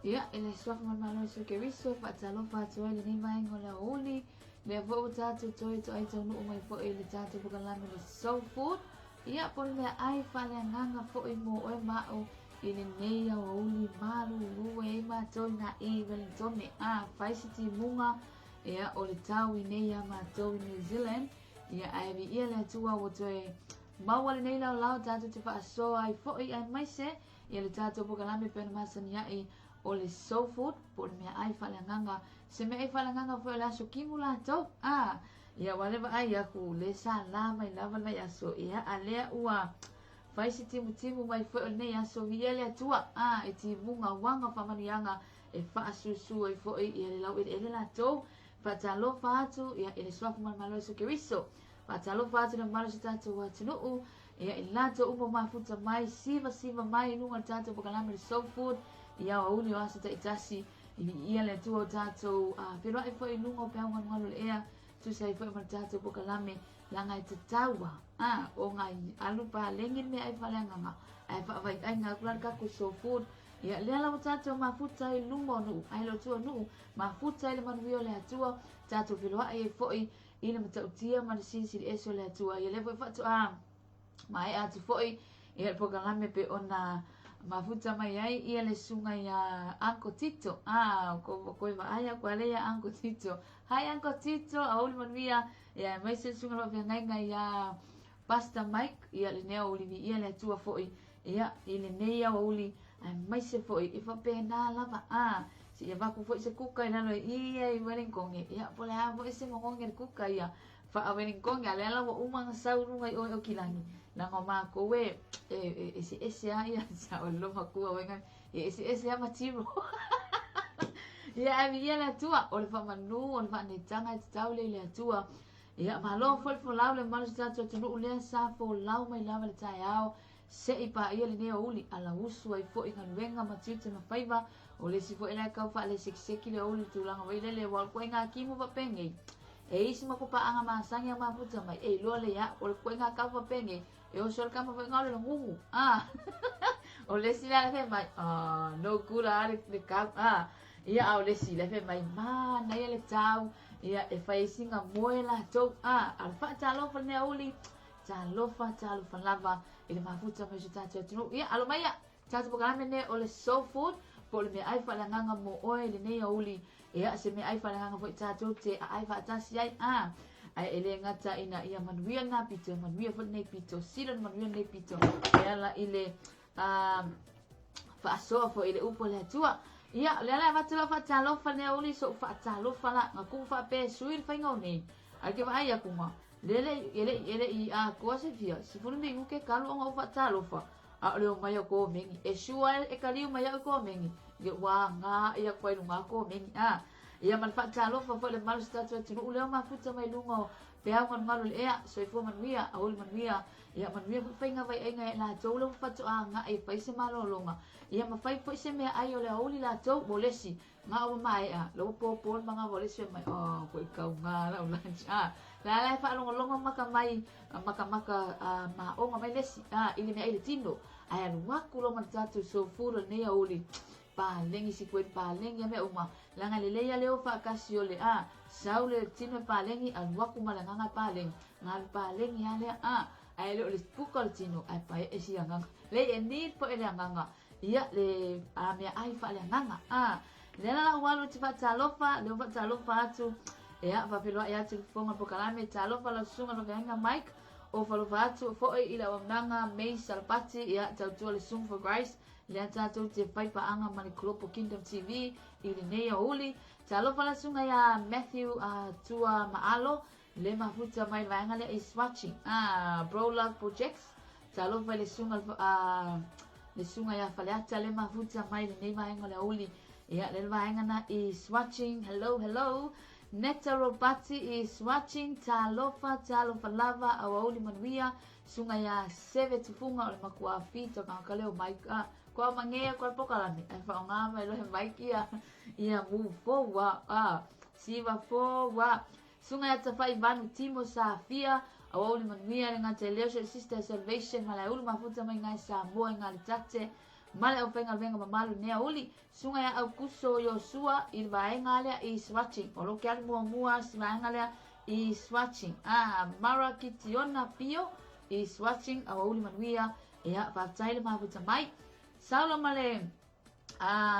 Ia, i le suafa ma le Malo o Iesu Keriso, e faatalofa atu ai lenei vaega o le aoauli, lea foi ua tatou toe toai taunuu mai foi i le tatou polokalame le Soul Food. Ia, po o le meaai faaleagaga foi mo oe ma au i lenei aoauli malulu e ai matou i nā i Wellingtone. A, fai se timuga, ia, o le tau i nei iā matou i New Zealand, ia, ae viia le Atua ua toe maua lenei laolao tatou te faasoa ai foi aemaise ia le tatou polokalame pei ona masani ai o le Soul Food po o le meaai faaleagaga, se meaai faaleagaga foi o le aso kimu latou. A, ia ua le vaai aku le sa la mai lava le vaiaso, ia a lea ua fai se timutimu mai foi o lenei aso, viia le Atua, a, e timuga uaga faamanuiaga e faasusu ai foi ia le laueleele latou. Faatalofa atu ia i le suafa ma le Malo o Iesu Keriso. Faatalofa atu i le mamalu o si tatou atunuu, ia i latou uma mafuta mai, sivasiva mai i luga o le tatou polokalame le Soul Food, i aoauli o aso taitasi, i viia le Atua o tatou feiloai foi i luga o peau galugalu o le ea, tusa ai foi ma le tatou polokalame, leaga e tatau a, o ngai alu paleni le meaai faaleagaga, ae faavaiaiga atu la le tatou Soul Food, ia lea la ua tatou mafuta ai i luma o nuu, ae le o tua o nuu, mafuta ai le manuia o le Atua, tatou feiloai ai foi i le matautia ma le silisili ese o le Atua. Ia lea foi faatoa maea atu foi ia le polokalame pe ona mafuta mai ai ia le susuga ia Uncle Tito. Ah, ko koe vaai aku ale ia Uncle Tito. Hi Uncle Tito, aouli manuia. Ia aemaise le susuga le faafeagaiga ia Pastor Mike, ia lenei aouli viia le Atua foi. Ia i lenei aouli aemaise foi e faapena lava. Ah, seia avatu foi se kuka i lalo i ia i Wellington. Ia po o le a foi se mogogi a le kuka ia faa-Wellington a lea la ua uma ona sau i luga i o i Okilani. Leaga o matou e e eseese lava ia sa o le loma kua uiga e eseese lava matiro. Ia ae viia le Atua, o le faamanu o le faaneetaga e tatau lea i le Atua. Ia malo foi le folau le mamalu o si tatou atunuu lea sa folau mai lava le taeao se i paia lenei aoauli, alausu ai foi galuega ma tiute ma faiva. O le isi foi lea tau faalesekiseki le aoauli i le tulaga foi lele, aua o le ituaiga timu faapenei, e isi ma paaga masani a mafuta mai, e iloa le ia, o le ituaiga tau faapenei, e oso le kama foi ngao le gugu. Ah, o le isi lea fai mai, ah, no good a le kau. Ah, ia a o le isi lea fai mai, manaia le tau, ia e fai ai singa moe latou. Ah, a o le faatalofa lenei aoauli, Talofa, talofa lava i le mafuta mai o si o tatou atunuu. Ia, alo maia, tatou polokalame lenei o le Soul Food, po o le meaai faaleagaga mo oe i lenei aoauli. Ia, se meaai faaleagaga foi tatou te aai faatasi ai. A, ae e le gata ina ia manuia lena pito, e manuia foi lenei pito, sili ona manuia lenei pito e ala i le faasoa foi i le upu a le Atua. Ia, o lea la e avatu lau faatalofa lenei aoauli, so'u faatalofa la, na tumu faapea e sui le faiga o nei. Ae ke vaai aku ma, le le e le e le i atoa se fia, 10 minute talu ona ou faatalofa, a o le omai o komeni. E sure e kaliu mai au i komeni, ia ua agai atu ai i luga o komeni. A, ia ma le faatalofa foi i le mamalu o si tatou atunuu lea ua mafuta mai luga o peau galugalu o le ea, soifua manuia, auli manuia, ia manuia foi faiga vaiaiga ia i latou lea ua faatoa agai e fai se malologa, ia ma fai foi se meaai o le auli latou mo le isi Nga ua maea, lea ua pōpō le manava o le isi fai mai, oh, ko i kauga lau lunch. Ah, la la e faalogologo maka mai, makamaka maoga mai le isi, ah, i le mea i le tino. Ae alu aku loa ma le tatou soul food o lenei aoauli, paleni sikueni, paleni a mea uma. Leaga e lelei lava le o faatasi o le, ah, sau le tino e paleni, alu aku ma le agaga e paleni. Galu paleni lava lea, ah, ae le o le puka o le tino, ae paee si agaga. Leai, e need foi le agaga Ia, le a meaai faaleagaga. A, lea la lau alu e te faatalofa, lea ua faatalofa atu, ia, faafeiloai atu i le fofoga o le polokalame, talofa lau susuga Loveaiga Mike, o falofa atu foi i le auaunaga May Salapati, ia, tautua le Sung for Christ, lea tatou te fai paaga ma le Global Kingdom TV i lenei aoauli. Talofa la susuga ia Matthew Tua Maalo, le mafuta mai le vaega lea is watching. Ah, Bro Love Projects. Talofa i le susuga le susuga ia Faleata le mafuta mai lenei vaega o le aoauli. Ia, le vaega na is watching. Hello, hello. Neta Robati is watching. Talofa, talofa lava, aoauli manuia. Susuga ia Seve Tufunga o le makuā fita o tagata leo Mike. Ah, kua mangea kua pokalame. Ai whaonga mai lohe Mike ia. Ia move forward. Ah, siva forward. Susuga ia Tafai Vanu Timo Safia, Auauli Manuia le gata i leo Sister Salvation Malaeulu Mafuta mai ngai Samoa i Ngalitate. Ma le aufaigaluega mamalu i lenei aoauli. Susuga ia Aukuso Iosua i le vaega lea i Swatching. O lo ke alu muamua si vaega lea i Swatching. Ah, Mara Kitiona Pio i Swatching, aoauli manuia. Ia, faafetai le mafuta mai. Saulo ma le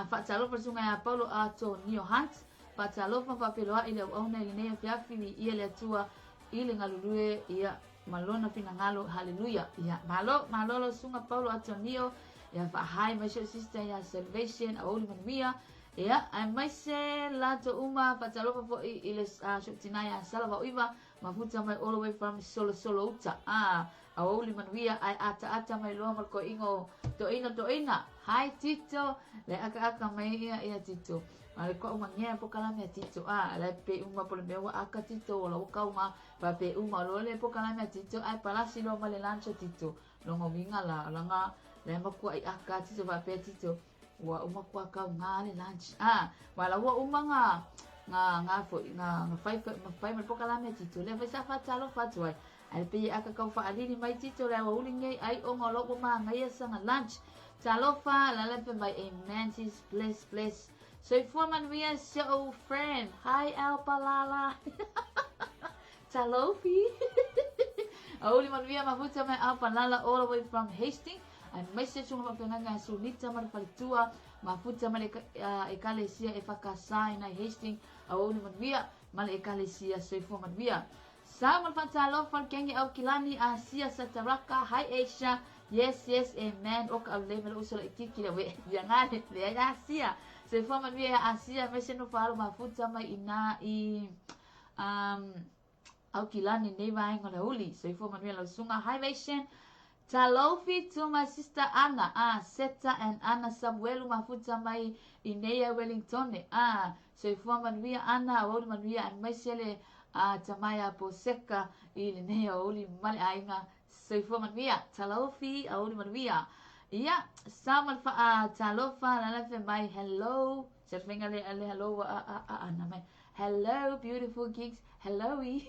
faatalofa le susuga ia Paulo Atonio Hunt. Faatalofa ma faafeiloai le auauna i lenei afiafi, viia le Atua i le galulue ia ma lona finagalo. Haleluia. Ia, malo, malo lau susuga Paulo Atonio. Ia, faahai mai si ou sister ia Salvation, aoauli manuia. Ia, aemaise latou uma, faatalofa foi i le si ou tina ia Sala Vaoiva, mafuta mai all the way from Solosolo uta. Aoauli manuia ae ataata mai loa ma le toeaina o Toeaina Toeaina. Hi Tito! Le akaaka mai ia ia Tito. Ma le koʻu magea pokalame a Tito. A, le pe uma po le mea ua aka Tito o lau kaunga pa pe uma lo le pokalame a Tito ae palasi loa ma le lunch a Tito. Longa uiga la langa le makua i aka Tito fa pe Tito ua uma kua kaunga le lunch. A, ma la ua uma nga nga nga foi nga nga fai ma fai ma le pokalame a Tito. Le fai sa fa talo fa tuai. Ae pei e aka kau faalili mai Tito le aoauli nei ai onga o lou ua magaia sanga lunch. Talofa, lala fai mai amen sis bless bless. Soifua manuia si ou friend. Hi Al Palala. Talofi. Aouli manuia mafuta mai Al Palala all the way from Hastings. Aemaise susuga faafeagaiga a Sunita ma le faletua mafuta mai le ekalesia e whakasa i nai Hastings. Aouli manuia ma le ekalesia soifua manuia. Sa ma le faatalofa le kenge Aukilani, Asia, Sataraka, Hi Asia, Yes, yes, amen, o ka aulelei ma le uso laititi le we, ia ngale, leai Asia, soifua manuia ia Asia, aemaise no faalo mafuta mai ina i Aukilani nei vaega o le auli, soifua manuia lau susuga, Hi Vation, Talofi to my sister Ana, ah, Seta and Ana Samuelu mafuta mai i nei a Wellingtone, ah, Soifua manuia Ana, aoauli manuia aemaise le tama ia Poseka i lenei aoauli ma le aiga. Soifua manuia, talofi, aoauli manuia. Ia, sa ma le faa talofa, la la fe mai, hello, se fenga le ale hello a a a ana mai. Hello beautiful geeks, hello i.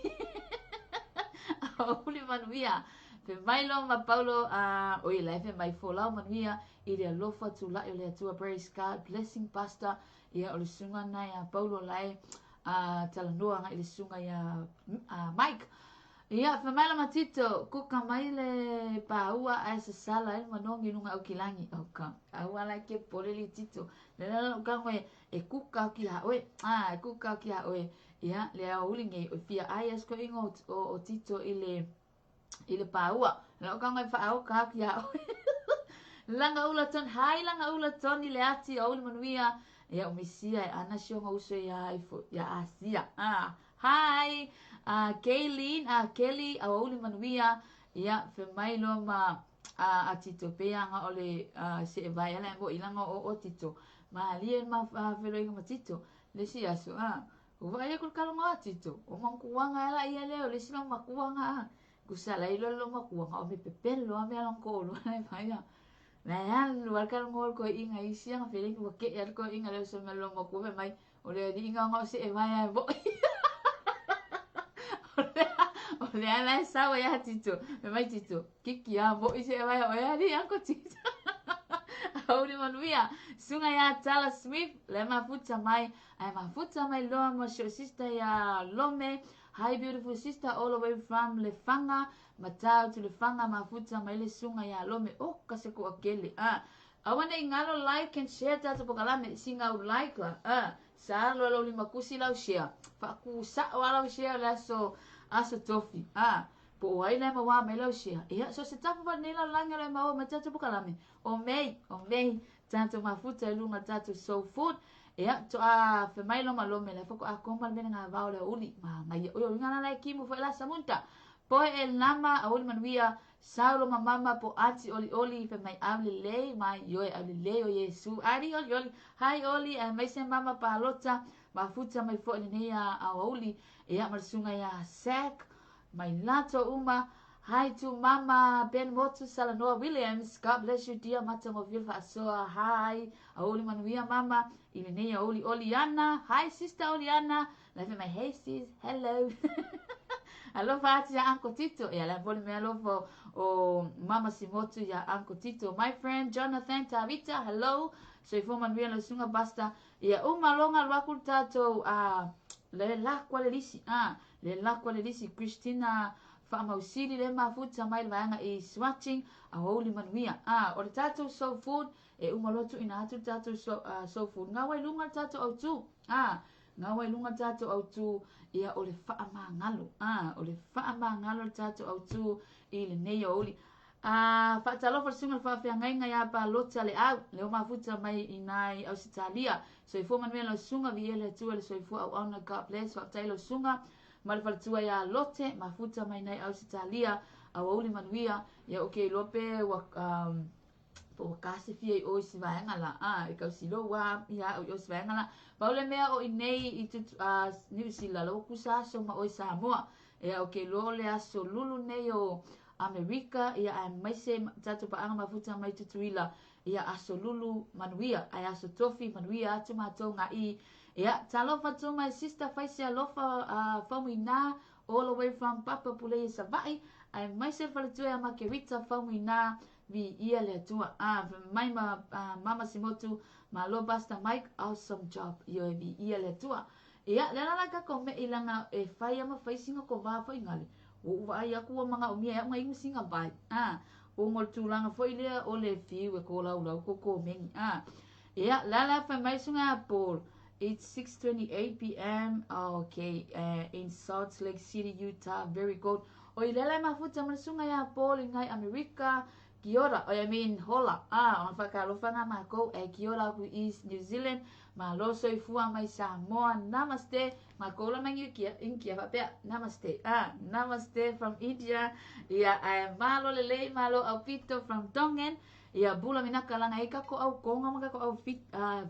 Aoauli manuia. Fe mai lo ma Paulo, a oi la fe mai folau manuia i le alofa tula'i o le Atua. Praise God, blessing pastor. Ia, o le susuga lena ia Paulo la e talanoa agai i le susuga ia Mike. Ia, fai mai lama Tito, kuka mai le paua ae sasala ai le manogi i luga Aukilagi. Auka, aua la ke pole li Tito. Le la lau kago e, e kuka au ki a oe. Ah, e kuka au ki a oe. Ia, le ao uli nei, o fia ai asko ingo o Tito i le i le pāua. Lau kago e whaoka au ki a oe. Langa ula ton, hai langa ula ton i le ati o uli manuia. Ia o misia e ana si onga uso ia ifo, ia Asia. Ah, hi, Kaylene, Kelly, au uli manuia. Ia, fe mai loa ma a Tito pe anga o le se e vai ala e mo ilanga o o Tito. Ma lie ma feloiga ma Tito. Le si aso, ah. Ua vaai aku i le kaloga a Tito, o makuaga e ala ia lea, o le isi mau makuaga a. Kusa la ilo lo makuaga o me pepelo a mea long ko olo lai mai a. Na alu al kaloga o le koeʻiga isi anga felengi ua keʻe al koeʻiga leo sa mea lo makua fai mai o le aliʻiga o se e vai ai voi. O le ala e sau ai a Tito. Fai mai Tito, kiki a voi se e vai o e ali anko Tito. Auli manuia. Suga ia Tala Smith, le mafuta mai. Ae mafuta mai loa ma si ou sister ia Lome. Hi beautiful sister all the way from Lefaga. Matau to Lefaga mafuta mai le suga ia Lome. Oh ka se koa kele. Ah. Aua nei ngalo like and share tatou pokalame singa u like la. Ah. Sa lo lau lima kusi lau share. Faaku sa'o a lau share le aso aso tofi. Ah. Po o ai la e mauā mai lau share. Ia so se tapu wale nei lau lagi o le maua mai tatou pokalame. O mei, o mei. Tatou mafuta i luga tatou soul food. Ia, to'a fe mai lo ma lome le foko a koma le mele ngā vao le uli. Ma ngai ia ui ngā la e kimu fo ela samunta. Poe e lama a uli manuia, sau lo ma mama po ati oli oli fe mai au le lei mai ioe au le lei o Iesu. Ari oli oli, hai oli e mai se mama pa lota, mafuta mai fo le nei a auli. Ia, ma le sunga ia Sac, mai lato uma. Hi to Mama Ben Motu Salanoa Williams. God bless you dear Mata Movil Faasoa. Hi. Aoli manuia mama. I lenei aoli Oliana. Hi sister Oliana. Life my hey sis. Hello. Alofa atu iā Uncle Tito. Ia, le a foi le mea alofa o Mama Simotu iā Uncle Tito. My friend Jonathan Tavita, hello. Soifua manuia lau susuga Pastor. Ia uma loa ona alu atu le tatou a le lako a le lisi a le lako a le lisi Christina Faamausili le mafuta mai le vaega i Swatching aoauli manuia a o le tatou soul food e uma loa tuuina atu le tatou soul food gau ai luga le tatou autu a gau ai luga le tatou autu ia o le faamagalo a o le faamagalo le tatou autu i lenei aoauli A faatalofa le susuga i le faafeagaiga ia Palota Leau, lea ua mafuta mai i ina i Ausetalia. Soifua manuia lau susuga, viia le Atua i le soifua auauna, God bless. Faafetai lau susuga ma le faletua ia Lote, mafuta mai ina i Ausetalia, auauli manuia. Ia ou ke iloa pe ua um, po ua kasefia i o i si vaega la, a, e kausilo ua ia au i o i si vaega la. Pau le mea o i nei i tutu, a, Niu Sila, la ua kusa aso ma oe Samoa. Ia ou ke iloa o le aso lulu nei o Amerika, ia aemaise tatou paaga mafuta mai Tutuila, ia aso lulu manuia, ae aso tofi manuia atu matou ngaʻi. Ia, talofa to my sister Faise Alofa uh, Faumuina, all the way from Papa Puleia Savaʻi, aemaise le faletua ia Makerita Faumuina, viia le Atua. Ah, mai ma uh, Mama Simotu, malo Pastor Mike, awesome job. Ioe, viia le Atua. Ia, le ala la kako me ilanga e fai ama fai singa ko vā foi ngale. Ua ou vaai aku ua manaomia e au ngai singa vai. A, ona o le tulaga foi lea o le fiu e kolaulau ko komeni. A, ia, la la fai mai suga a Paul. It's 6:28 p.m. Okay, in Salt Lake City, Utah. Very good. O i lele mafuta ma le suga ia Paul i ngai Amerika. Kia ora, I mean, hola. A, ona whakaalofa ngā mākou, e kia ora aku i New Zealand. Malo soifua mai Samoa. Namaste. Mākou la mai Inkia, Inkia faapea, namaste. Ah, namaste from India. Ia, ae malo lelei, malo aupito from Tongan. Ia, bula minaka langa e kako au konga ma kako au fit,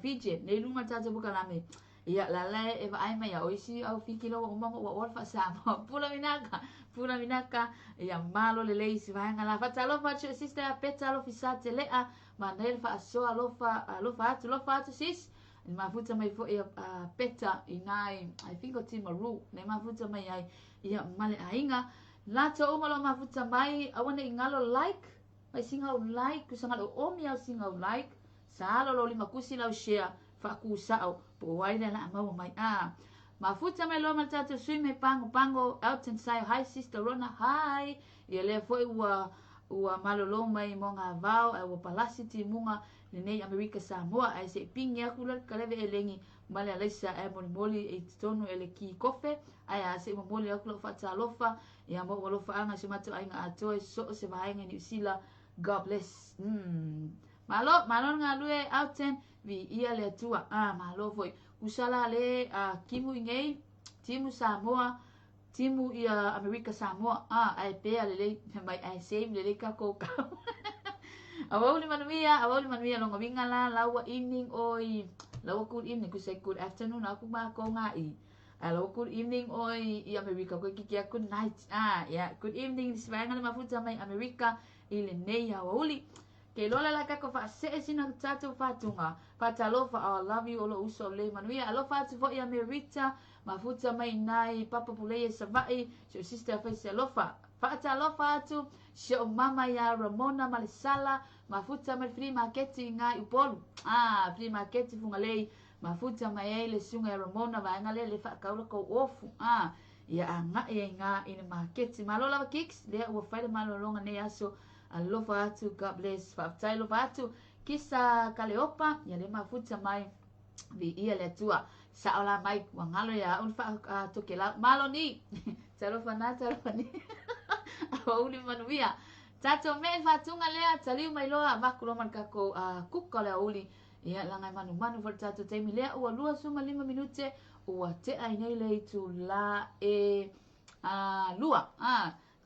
Fiji. Nei lunga tatou bukalame. Ia, la la e vaai mai ia oisi au fiki lo uma ua ua fa Samoa. Bula minaka, bula minaka. Ia, malo lelei si vaenga la. Fatalofa atu sister Peta alofi sa te lea. Ma nei le faasoa alofa, alofa atu, alofa atu sis. I mafuta mai foi a, a Peta i nai, I think o Timaru, nei mafuta mai ai ia ma le aiga. Latou uma lo mafuta mai, aua ne i ngalo like, mai singa au like, kusa ngalo omi au singa au like, sa alo lo lima kusi lau share, faaku sao, po o ai le la maua mai. Ah, mafuta mai loa ma le tatou sui mai pango pango, Elton Saio, hi sister Rona, hi. Ia lea foi ua ua malolo mai mo ngā vao, ai ua palasi timuga lenei Amerika Samoa ae se i pigi aku la le kaleve elegi ma le alaisa ae molimoli i totonu e le ki kofe ae a se i momoli aku lau faatalofa ia mo ua alofaaga i si o matou aiga atoa i so o se vaega i Niu Sila. God bless. Malo, malo le galue Alton, viia le Atua. Ah, malo foi. Kusala le a timu i nei, timu Samoa, timu ia Amerika Samoa. Ah, ae pea lelei, mai ae same lelei kako kau. Awauli manuia, awauli manuia longa winga la laua evening oi, laua good evening, ku say good afternoon aku ma ko nga i. Ae laua good evening oi i Amerika koe kiki aku night. Ah, yeah, good evening sivaenga le mafuta mai Amerika i lenei awauli. Ke lola la kako faasee sina tatou faatuga. Faatalofa, oh, I love you o lou uso le manuia. Alofa atu foi ia Merita, mafuta mai nai Papa Puleia Savaʻi, si o sister fai se alofa. Faatalofa atu si o mama ia Ramona Malesala, mafuta mai flea market i ngai Upolu. Ah, flea market Fugalei, mafuta mai ai le susuga ia Ramona vaega lea le faakaula kou ofu. Ah, ia agaʻi ai ngā i le maketi. Malo lava Kicks, lea ua fai le malologa nei aso. Alofa atu, God bless. Faafetai alofa atu. Kisa Kaleopa, ia le mafuta mai viia le Atua. Sao la mai, ua ngalo ia au le wha toke lau. Malo ni! Talofa nā, talofa ni. Aouli manuia. Tatou me e whātunga lea, taliu mai loa, vaku loa ma le kako kuka o le aouli. Ia, langa e manumanu fo le tatou taimi lea, ua 25 minute, ua tea i nei le itu la e lua.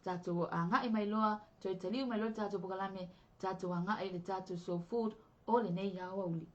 Tatou agaʻi mai loa, toe taliu mai loa le tatou pokalame, tatou agaʻi i le tatou soul food o lenei aoauli.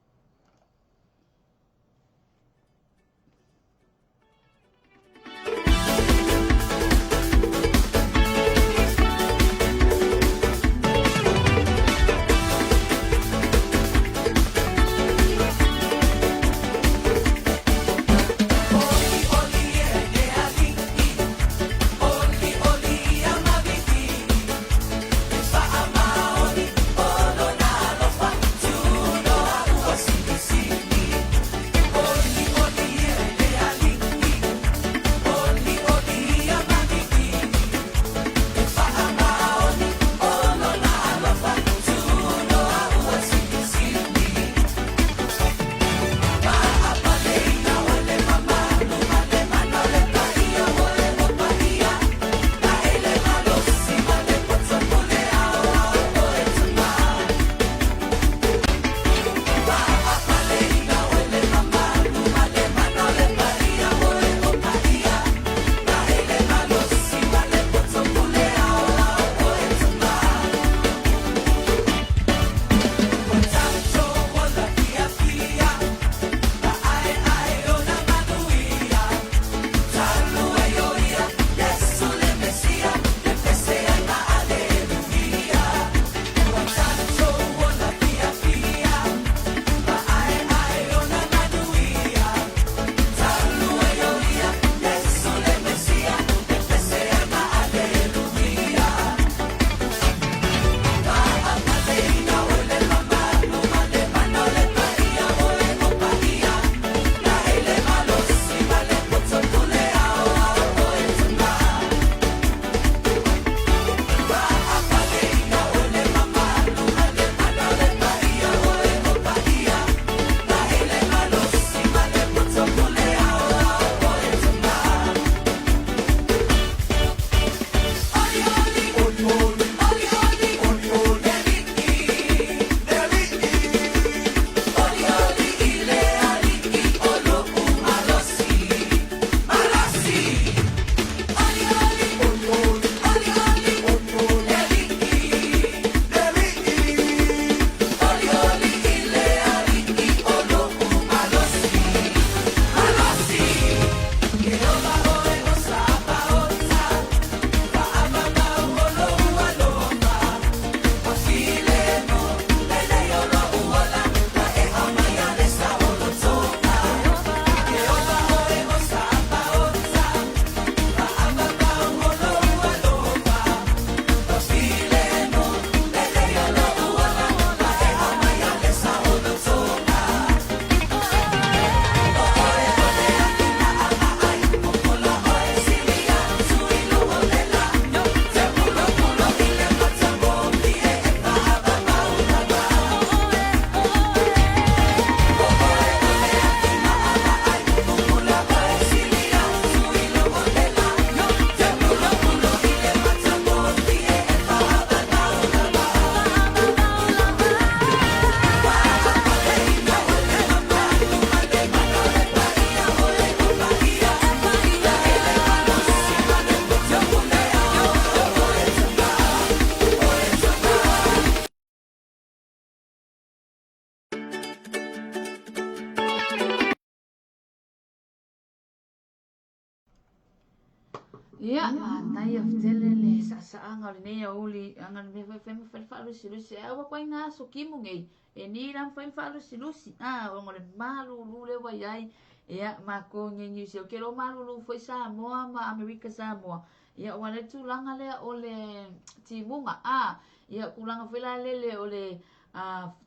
Ia, manaia tele le sa'asa'aga o lenei aoauli, aga le mea foi fai ma fai le faalusilusi, ae aua koai na aso kimu nei, e ni la mafai ona faalusilusi, a, ona o le malulu lea ua i ai, ia, matou nei Niu Sila, ou te iloa malulu foi Samoa ma Amerika Samoa, ia, aua o le tulaga lea o le timuga, a, ia, tulaga foi la lele o le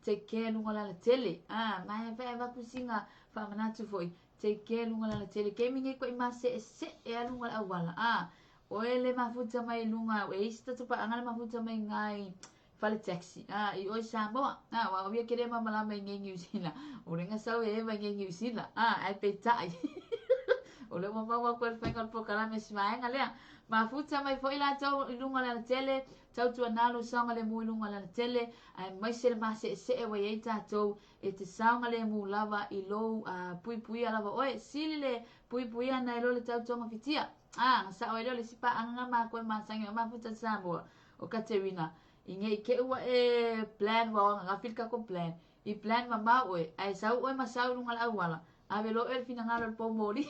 take care i luga o le alatele, a, ma e fai avatu sina faamanatu foi, Take care luga le alatele taimi nei koe mase'ese'e a luga le auala a oe le mafuta mai luga e isi tatou paaga le mafuta mai gai fale taxi a i oe Samoa a aua o ia kele malamalama i nei Niu Sila o le gasau e eva i nei Niu Sila a ae peitai o lea ua maua atu ai le faiga o le polokalame si vaega lea mafuta mai foi latou i luga o le alatele tautuana lou saogalemu i luga o le alatele aemaise le mase'ese'e ua i ai tatou E te saogalemu lava i lou puipuia lava oe. Sili le puipuia nai lo le tau togafitia. A, na sao ai lea o le isi paaga na matou e masani ai mafuta i Samoa, o Katerina. I nei te ua e plan ua o ananafi le tatou plan. I plan mamao oe, ae sau oe ma sau i luga o le auala, ave loa oe le finagalo i le pou moli.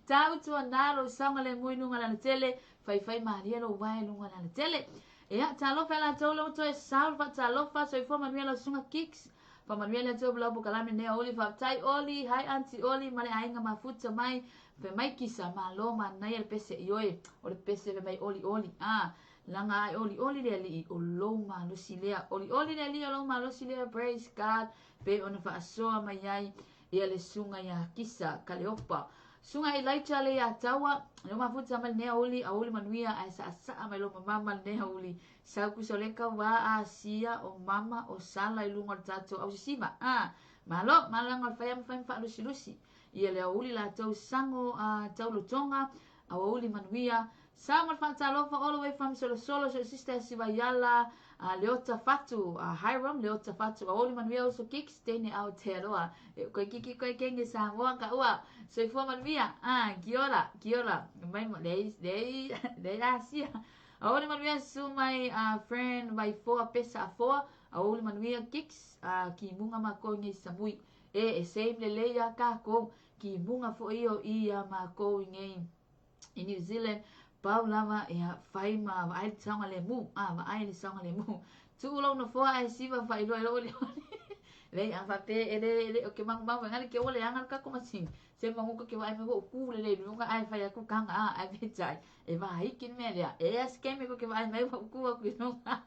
Tau tuana lou saogalemu i luga o le alatele, faifai malie lou wae i luga o le alatele. Ia, talofa ia latou lea ua toe sau le faatalofa, soifua manuia lau susuga Kicks. Faamanuia le Atua lau polokalame lenei aoauli, faafetai Oli, hi Aunty Oli ma le aiga mafuta mai, fai mai Kisa, malo manaia le pese ioe, o le pese fai mai Oli Oli, ah, laga ae Oli Oli le alii, o lou malosi lea, Oli Oli le alii o lou malosi lea, praise God, pei ona faasoa mai ai ia le susuga ia Kisa Kaleopa. Susuga Elijah le ia Taua, leo mafuta mai lenei aoauli, aoauli manuia ae saasaa mai lou mamama lenei aoauli. Sau kusa o le kauā Asia o mama o Sala i luga o le tatou ausisiva. Ah, malo, malaga o le fai ma fai ma faalusilusi. Ia le aoauli latou sago a taulotoga, aoauli manuia. Sau ma le faatalofa all the way from Solosolo, so sister Sivaiala, Leota Fatu, Hiram, Leota Fatu, aoauli manuia uso kicks, teine Aotearoa. E koe kiki koe kenge Samoa ka ua, soifua manuia, kia ora, kia ora, mai ma, lei, lei, lei Asia. Aoauli manuia susu mai friend Vaifoa Pesa Afoa, aoauli manuia kicks, kimuga makou nei Samui. E, e same lelei ia kākou, kimuga foi o i ia makou i nei i New Zealand, pau lava ia fai ma vaai le saogalemu, a vaai le saogalemu. Tuu lou nofoa ae siva faailoa i lou olioli. Lei a faapea e le e le o ke magumagu e ngale ke ua leaga le kako masini. Se magu ka ke vaai mai ua ku lelei i luga ae fai atu kaga a ae peitai e vaiki le mea lea. E a scam ko ke vaai mai ua ku aku i luga.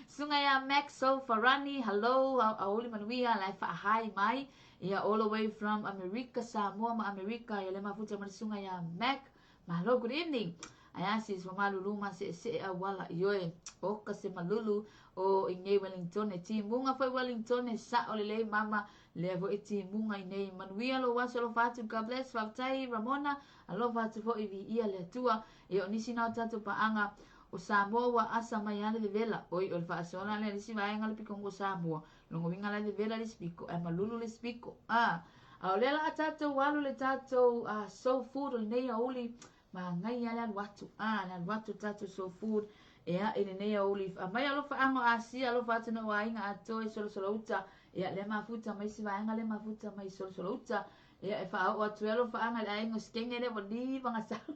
Susuga ia Max So Farani, hello, aoauli manuia la e faahai mai. Ia all the way from Amerika, Samoa ma Amerika, ia le mafuta ma le susuga ia Mac. Malo, good evening. Ae a sis, ua malulu ma se'ese'e auala, ioe, oka se malulu o i nei Wellingtone. Timuga foi Wellingtone, sa'o lelei mama, lea foi timuga i nei. Manuia lou aso alofa atu, God bless, faafetai Ramona, alofa atu foi viia le Atua. Ia o nisi na o tatou paaga o Samoa ua asa mai lava le vevela, oi o le faasoa lea le isi vaega o le pikoga o Samoa, Lona uiga la e vevela le isi piko, ae malulu le isi piko. A, a o lea la a tatou alu le tatou soul food o lenei aoauli, manaia le alu atu. A, le alu atu le tatou soul food, ea i lenei aoauli. Aumai alofaaga o Asia, alofa atu na o aiga atoa i Solosolouta. Ea, lea mafuta mai isi vaega lea mafuta mai Solosolouta. Ea, e faaoo atu ai alofaaga i le aiga o Sikenge lea ua liva gasau.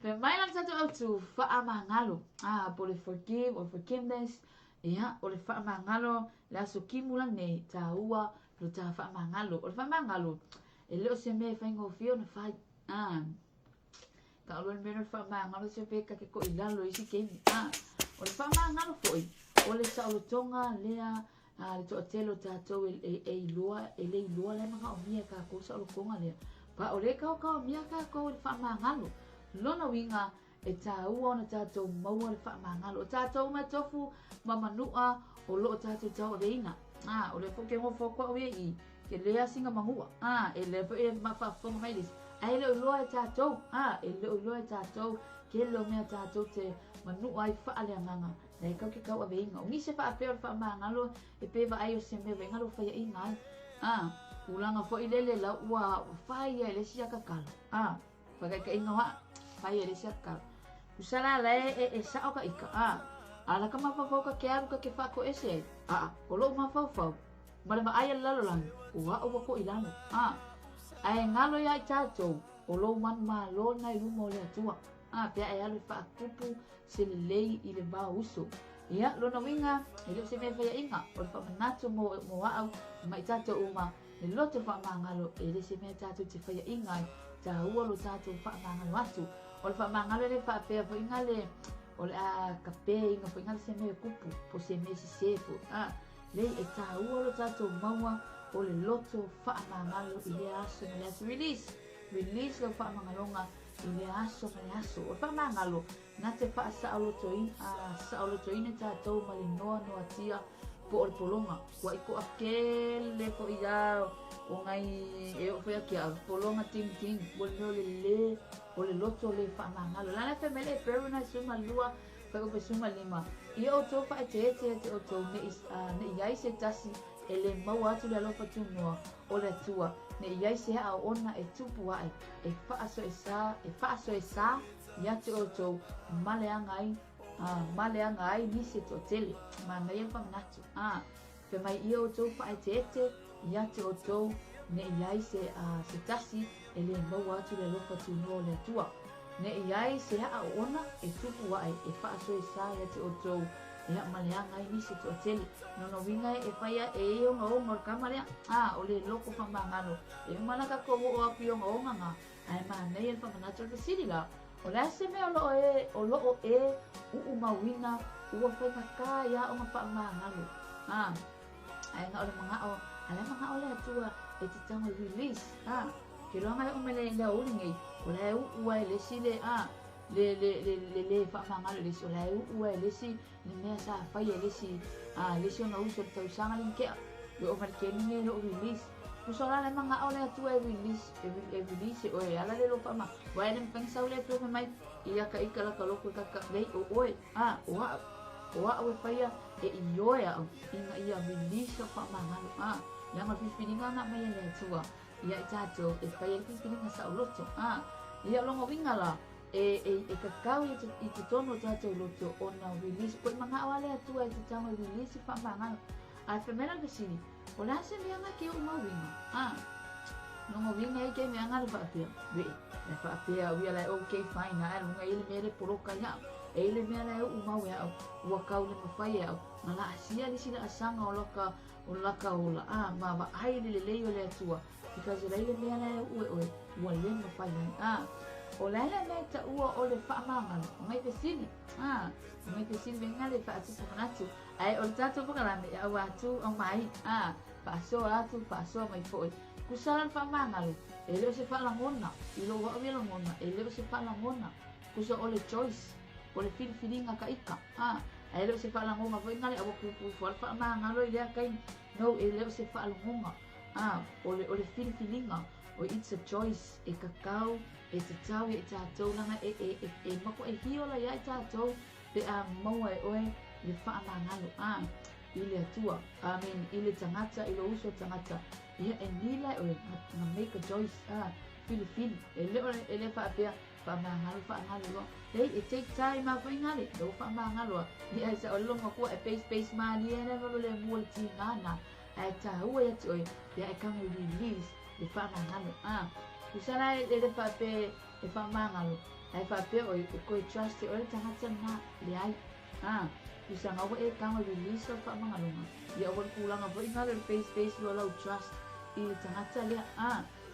Fai mai la le tatou autu, faamagalo. A, po o le forgive or forgiveness. Ia, o le faamagalo, le aso kimu lanei, taua lo ta faamagalo. O le faamagalo, e le o se mea e faigofie ona fai. Ah, ka o le mea o le faamagalo se pe ka ke ko i lalo i isi taimi. Ah, o le faamagalo foi, o le saolotoga lea a le toatele o tatou e, e, e iloa, e le iloa la e manaomia e kākou saolotoga lea. Pa o le kaokaomia kākou i le faamagalo. Lona uiga, E tāua ona tātou maua le faamagalo. O tātou uma e tofu ma manua o loo tātou tauaveina. Ah, o lea foi ke ngofo atu au ia i ke lea singa mangua. Ah, e lea foi e faafofoga mai le isi. Ae e le o iloa e tātou. Ah, e le o iloa e tātou ke le o mea tātou te manua ai faaleagaga. Na e kau ke tauaveina. O nisi e faapea o le faamagalo e pe vaai o se mea vaega lo faiaina ai. Ah, tulaga foi lele lau ua fai ia e le isi akakala. Ah, Whakaikainga o aa, whai e resi aka. Usala la e e e sao ka ika, a. Ala ka mafaufau ka ke alu ka ke whaako ese ai, a, o lou mafaufau, ma le vaai a le lalolagi, o a'u ua koʻi lalo, a. Ae ngalo iā i tātou, O lou manumalo lena i luma o le Atua. A, pe a e alu e faakupu se lelei i le vao uso. Ia, lona uiga, e le o se mea faiaʻiga, o le faamanatu mo, mo a'u ma i tatou uma, le loto faamagalo, e le se mea tatou te faiaʻiga ai, taua lo tatou faamagalo atu. O le faamagalo e le faapea foʻiga le, o le a kapeina foʻiga le se mea e kupu, po se mea sesē foʻi. A, leai, e taua lo tatou maua o le loto faamagalo i lea aso ma le aso. Release, release lau faamagaloga i lea aso ma le aso. O le faamagalo, na te faasaolotoina tatou ma le noanoatia po o le pologa. Ua i toatele foʻi a o nai e oo foi ake au pologa tingting ua le mea o le lē o le loto le faamagalo. La le fai mai le Heperu na 12 fuaiupu 15, Ia outou faaeteete ia te outou, ne i ai se tasi e lē maua atu le alofa tunoa o le Atua, ne i ai se aoaoga e tupu aʻe e faasoesa ia te outou ma leaga ai, ma leaga ai nisi e toatele. Manaia le faamanatu. Fai mai ia outou faaeteete ia te outou, ne i ai se, se tasi e lē maua atu le alofa tunoa o le Atua, ne i ai se aoaoga e tupu aʻe e faasoesa ia te outou, ia ma leaga ai nisi e toatele. Lona uiga e fai e i ogaoga o le kama lea, o le loko faamagalo. E uma la tatou oo atu i ogaoga na, ae manaia le faamanatu. O le fesili la, o le a se mea o loo e uumauina ua faigata i aoga faamagalo? Ae na o le manao, a le manao le Atua e te tago e release. Ke loaga e oo mai le aoauli nei, o la e uu ai le isi le, le le le le le faamagalo i le isi, o la e uu ai le isi le mea sa faia e le isi, le isi ona uso i le tausaga le na tea. E oo mai le kemi nei e loo release. Tusa la le manao le Atua e release, e release e oe e ala le lou faamagalo. Aua e le mafai ona sau le Atua fai mai, ia ka ika la ka loko i ka lei o oe, o a'u. O a'u e faia e ioe a'u ina ia release lou faamagalo. Leaga o le filifiliga na aumai e le Atua ia i tatou e faia le filifiliga saoloto. Ia o lona uiga la, e kakau i totonu o tatou loto ona release. Koe manao a le Atua e te tago e release faamagalo. Ae fai mai la le fesili, o le a se mea na ke uumauina? Lona uiga e ke mea nga le faapea, weʻe, le faapea au ia la e okay fine, ae luga e i le mea le poloka ia'u, e i le mea la e uumau e a'u, ua kau le mafai e a'u, na laasia le isi laasaga o laka, o laka ola, ma vaai le lelei o le Atua, because o la i le mea la e uu e oe, ua le mafai ai. O le a le mea e taua o le faamagalo? O ngai fesili, o ngai fesili venga le faatupu manatu. Ae o le tatou polokalame e aua atu au mai, faasoa atu, faasoa mai foʻi. Tusa la le faamagalo, e le o se faalagona, i lou a'u ia lagona, e le o se faalagona. Tusa o le choice, o le filifiliga ka ika, ae e le o se faalagoga foʻi na le aua puipui fua le faamagalo i lea taimi. No, e le o se faalagoga, o le filifiliga, o it's a choice, e kakau, e tatau ia i tatou, laga e, e, e, e matuaʻi ola ia i tatou, pe a maua e oe le faamagalo, i le Atua, I mean, i le tagata, i lou uso tagata, ia e nila e oe, na make a choice, filifili, e le o e le faapea, faamagalo, faagalo loa. Leai, e take time a foʻi gale, lou faamagalo a, ia e saʻo le logomatua e pace pace malie le valo le mua le tigā na, ae taua ia te oe, pe a e tago e release le faamagalo. Tusa la e le faapea e faamagalo, ae faapea oe e koe trust e oe le tagata lena, leai. Tusa ga ua e tago e release lau faamagaloga, ia ua le tulaga foʻi gale o le pace pace loa lau trust i le tagata lea.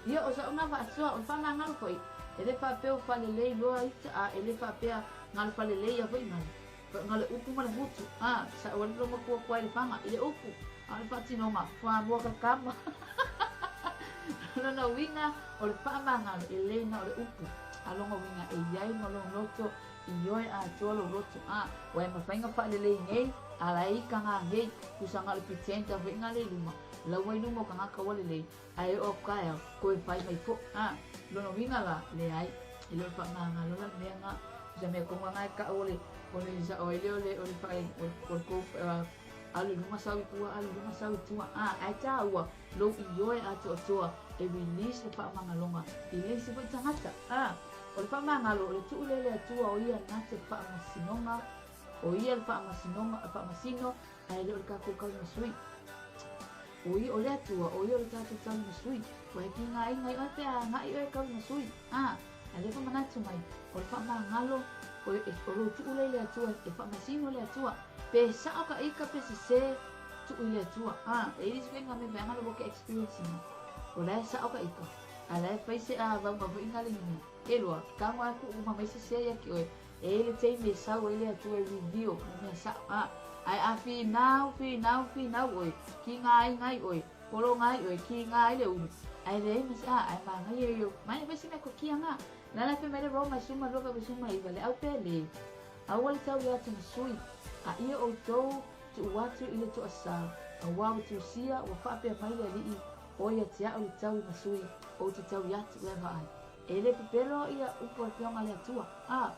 Ia o saʻu na faasoa, o le faamagalo foʻi, e le faapea ua faalelei loa ita, a e le faapea na o le faalelei a foʻi gale. Na o le upu ma le gutu, saʻu ai le logomatua koa i le faga, i le upu, a o le faatinoga, fuamoa kakama. Lona uiga o le faamagalo, e le na o le upu, a lona uiga e iai ma lou loto, ioe atoa lou loto, ua e mafai ona faalelei nei, a la e ikaga nei, tusa na o le pretend a foʻi gale i luma, laua i luma o tagata ua lelei, ae oo atu taeao, toe fai mai foʻi. Lona uiga la, leai, e le o le faamagalo la le mea na, tusa mea tonu lava na e taʻu o le, o le saʻo ai lea o le, o le faale, o le kou, alu i luma sau i tua, alu i luma sau i tua, ae taua lou ioe atoatoa e release le faamagaloga i le isi foʻi tagata. O le faamagalo o le tuu lea i le Atua o ia na te faamasinoga, o ia le faamasinoga, faamasino, ae le o le tatou taumasui. O ia o le Atua, o ia o le tatou tauimasui. Ua e kigaina ai oe pe a agai oe e tauimasui. A, a lea faamanatu mai, o le faamagalo, o, e, o lou tuu lea i le Atua, e faamasino le Atua. Pe sao ka ika pe sese, tuu i le Atua. A, e i le isi faiga me vaega le ua ke experience ina. O la e sao ka ika, a la e fai se a vauga foi ina le mea. E lua, tago a tuu uma mai sese ia ki oe. E i ai le taimi e sau ai le Atua e reveal mo mea sao. A, ae a finau, finau, finau oe, kiga ai ngai oe, pologa ai oe, kiga ai le ulu, ae leai ma se, a, ae manaia ia o, mai fai se mea kokia nga. Le ala e fai mai le Roma e 12 pe 19, le au pea le, aua le tau ia atu ma sui, a ia outou tuu atu i le toasā, auā ua tusia, ua faapea mai le Alii, O ia te a'u le taui ma sui, ou te taui atu e vaai. E le pepelo ia upu afioga a le Atua. A,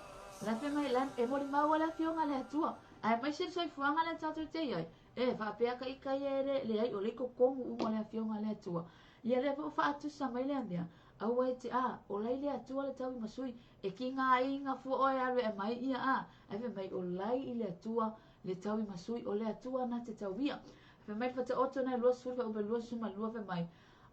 la fai mai, la, e molimau a le afioga a le Atua. Aemaise le soifuaga lea tatou te i ai. E, faapea ka ika ia e le, leai, o le i totonu uma o le afioga a le Atua. Ia lea foi ua faatusa mai lea mea, aua e te, a, o lai le Atua le taui ma sui, e kigaina fua oe e alu e aumai ia, a, ae fai mai, o lai i le Atua le taui ma sui, o le Atua na te tauia. Fai mai le Fataoto na e 20 faaupe 22 fai mai,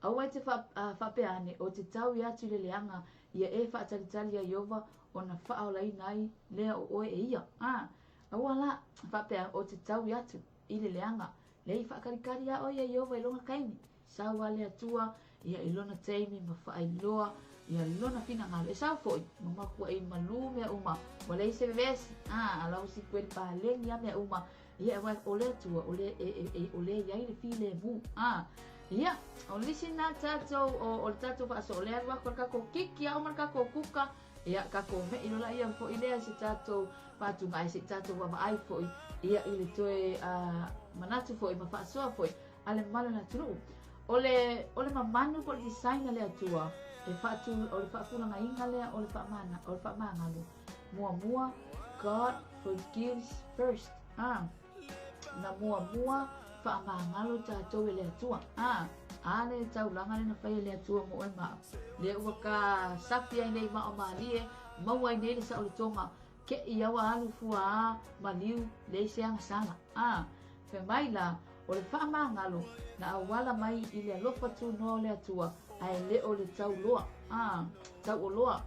Aua e te faapea ane, o te taui atu i le leaga, ia e faatalitali ia Ieova ona faaolaina ai lea o oe e ia. A, aua la, faapea, o te taui atu i le leaga, lea i faakalikali a oe ia Ieova i lona taimi. Sau a le Atua ia i lona taimi ma faailoa ia lona finagalo. E sau foi, ma makuaʻi malū mea uma, ua leai se vevesi, a, ala ua sikueli paleni a mea uma, Ia, aua o le Atua, o le, e, e, e, o le i ai le filemu. A, ia, o nisi na tatou, o, o le tatou faasoa, o le alu aku a le tatou kiki a uma le tatou kuka, ia, tatou me'i lola ia foi lea i se tatou faatuga ai se i tatou vaavaai foi, ia, i le toe uh, manatu foi ma faasoa foi a le mamalu o le atunuu. O le, o le mamanu po o le design a le Atua, e faatu, o le faatulagaina lea o le faamana, o le faamagalo. Muamua, God forgives first. Ah, na muamua faamagalo tatou e le Atua. Ah, a le taulaga le na fai e le Atua mo oe ma au. Lea ua ka safi ai nei ma o malie, maua ai nei le saolotoga, ke i aua alu fua a maliu leai se agasala. Ah, fai mai la, o le faamagalo na auala mai i le alofa tunoa o le Atua, ae le o le tauloa. Ah, tauoloa.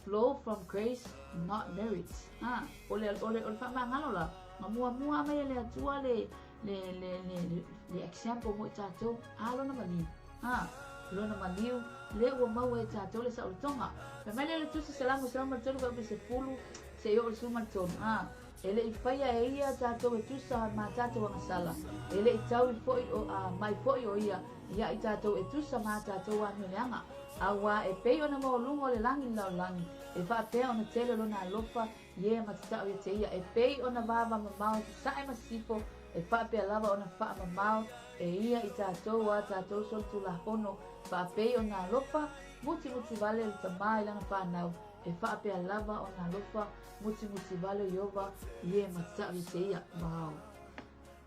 Flow from grace, not merit. Ah, o le, o le, o le faamagalo la, ma muamua mai e le Atua le, le, le, le, le, le example mo i tatou, a lona maliu. Ah, lona maliu, le ua maua e tatou le saolotoga. Fai mai lea le Tusi Salamo 103 fuaiupu 10, seia oo i le 13. Ah, e le i faia e ia tatou e tusa ma tatou agasala, e le i taui foi o, a, mai foi o ia ia i tatou e tusa ma tatou amioleaga. Auā e pei ona maualuga o le lagi i le lalolagi, e faapea ona tele o lona alofa i e ma tatao ia te ia, e pei ona vava mamao i sasae ma sisifo, e faapea lava ona faamamao e ia i tatou a tatou solitulafono, faapei ona alofa mutimuti vale le tamā i lana fanau, e faapea lava ona alofa mutimuti vale o Ieova i e ma tatao ia te ia. Wow.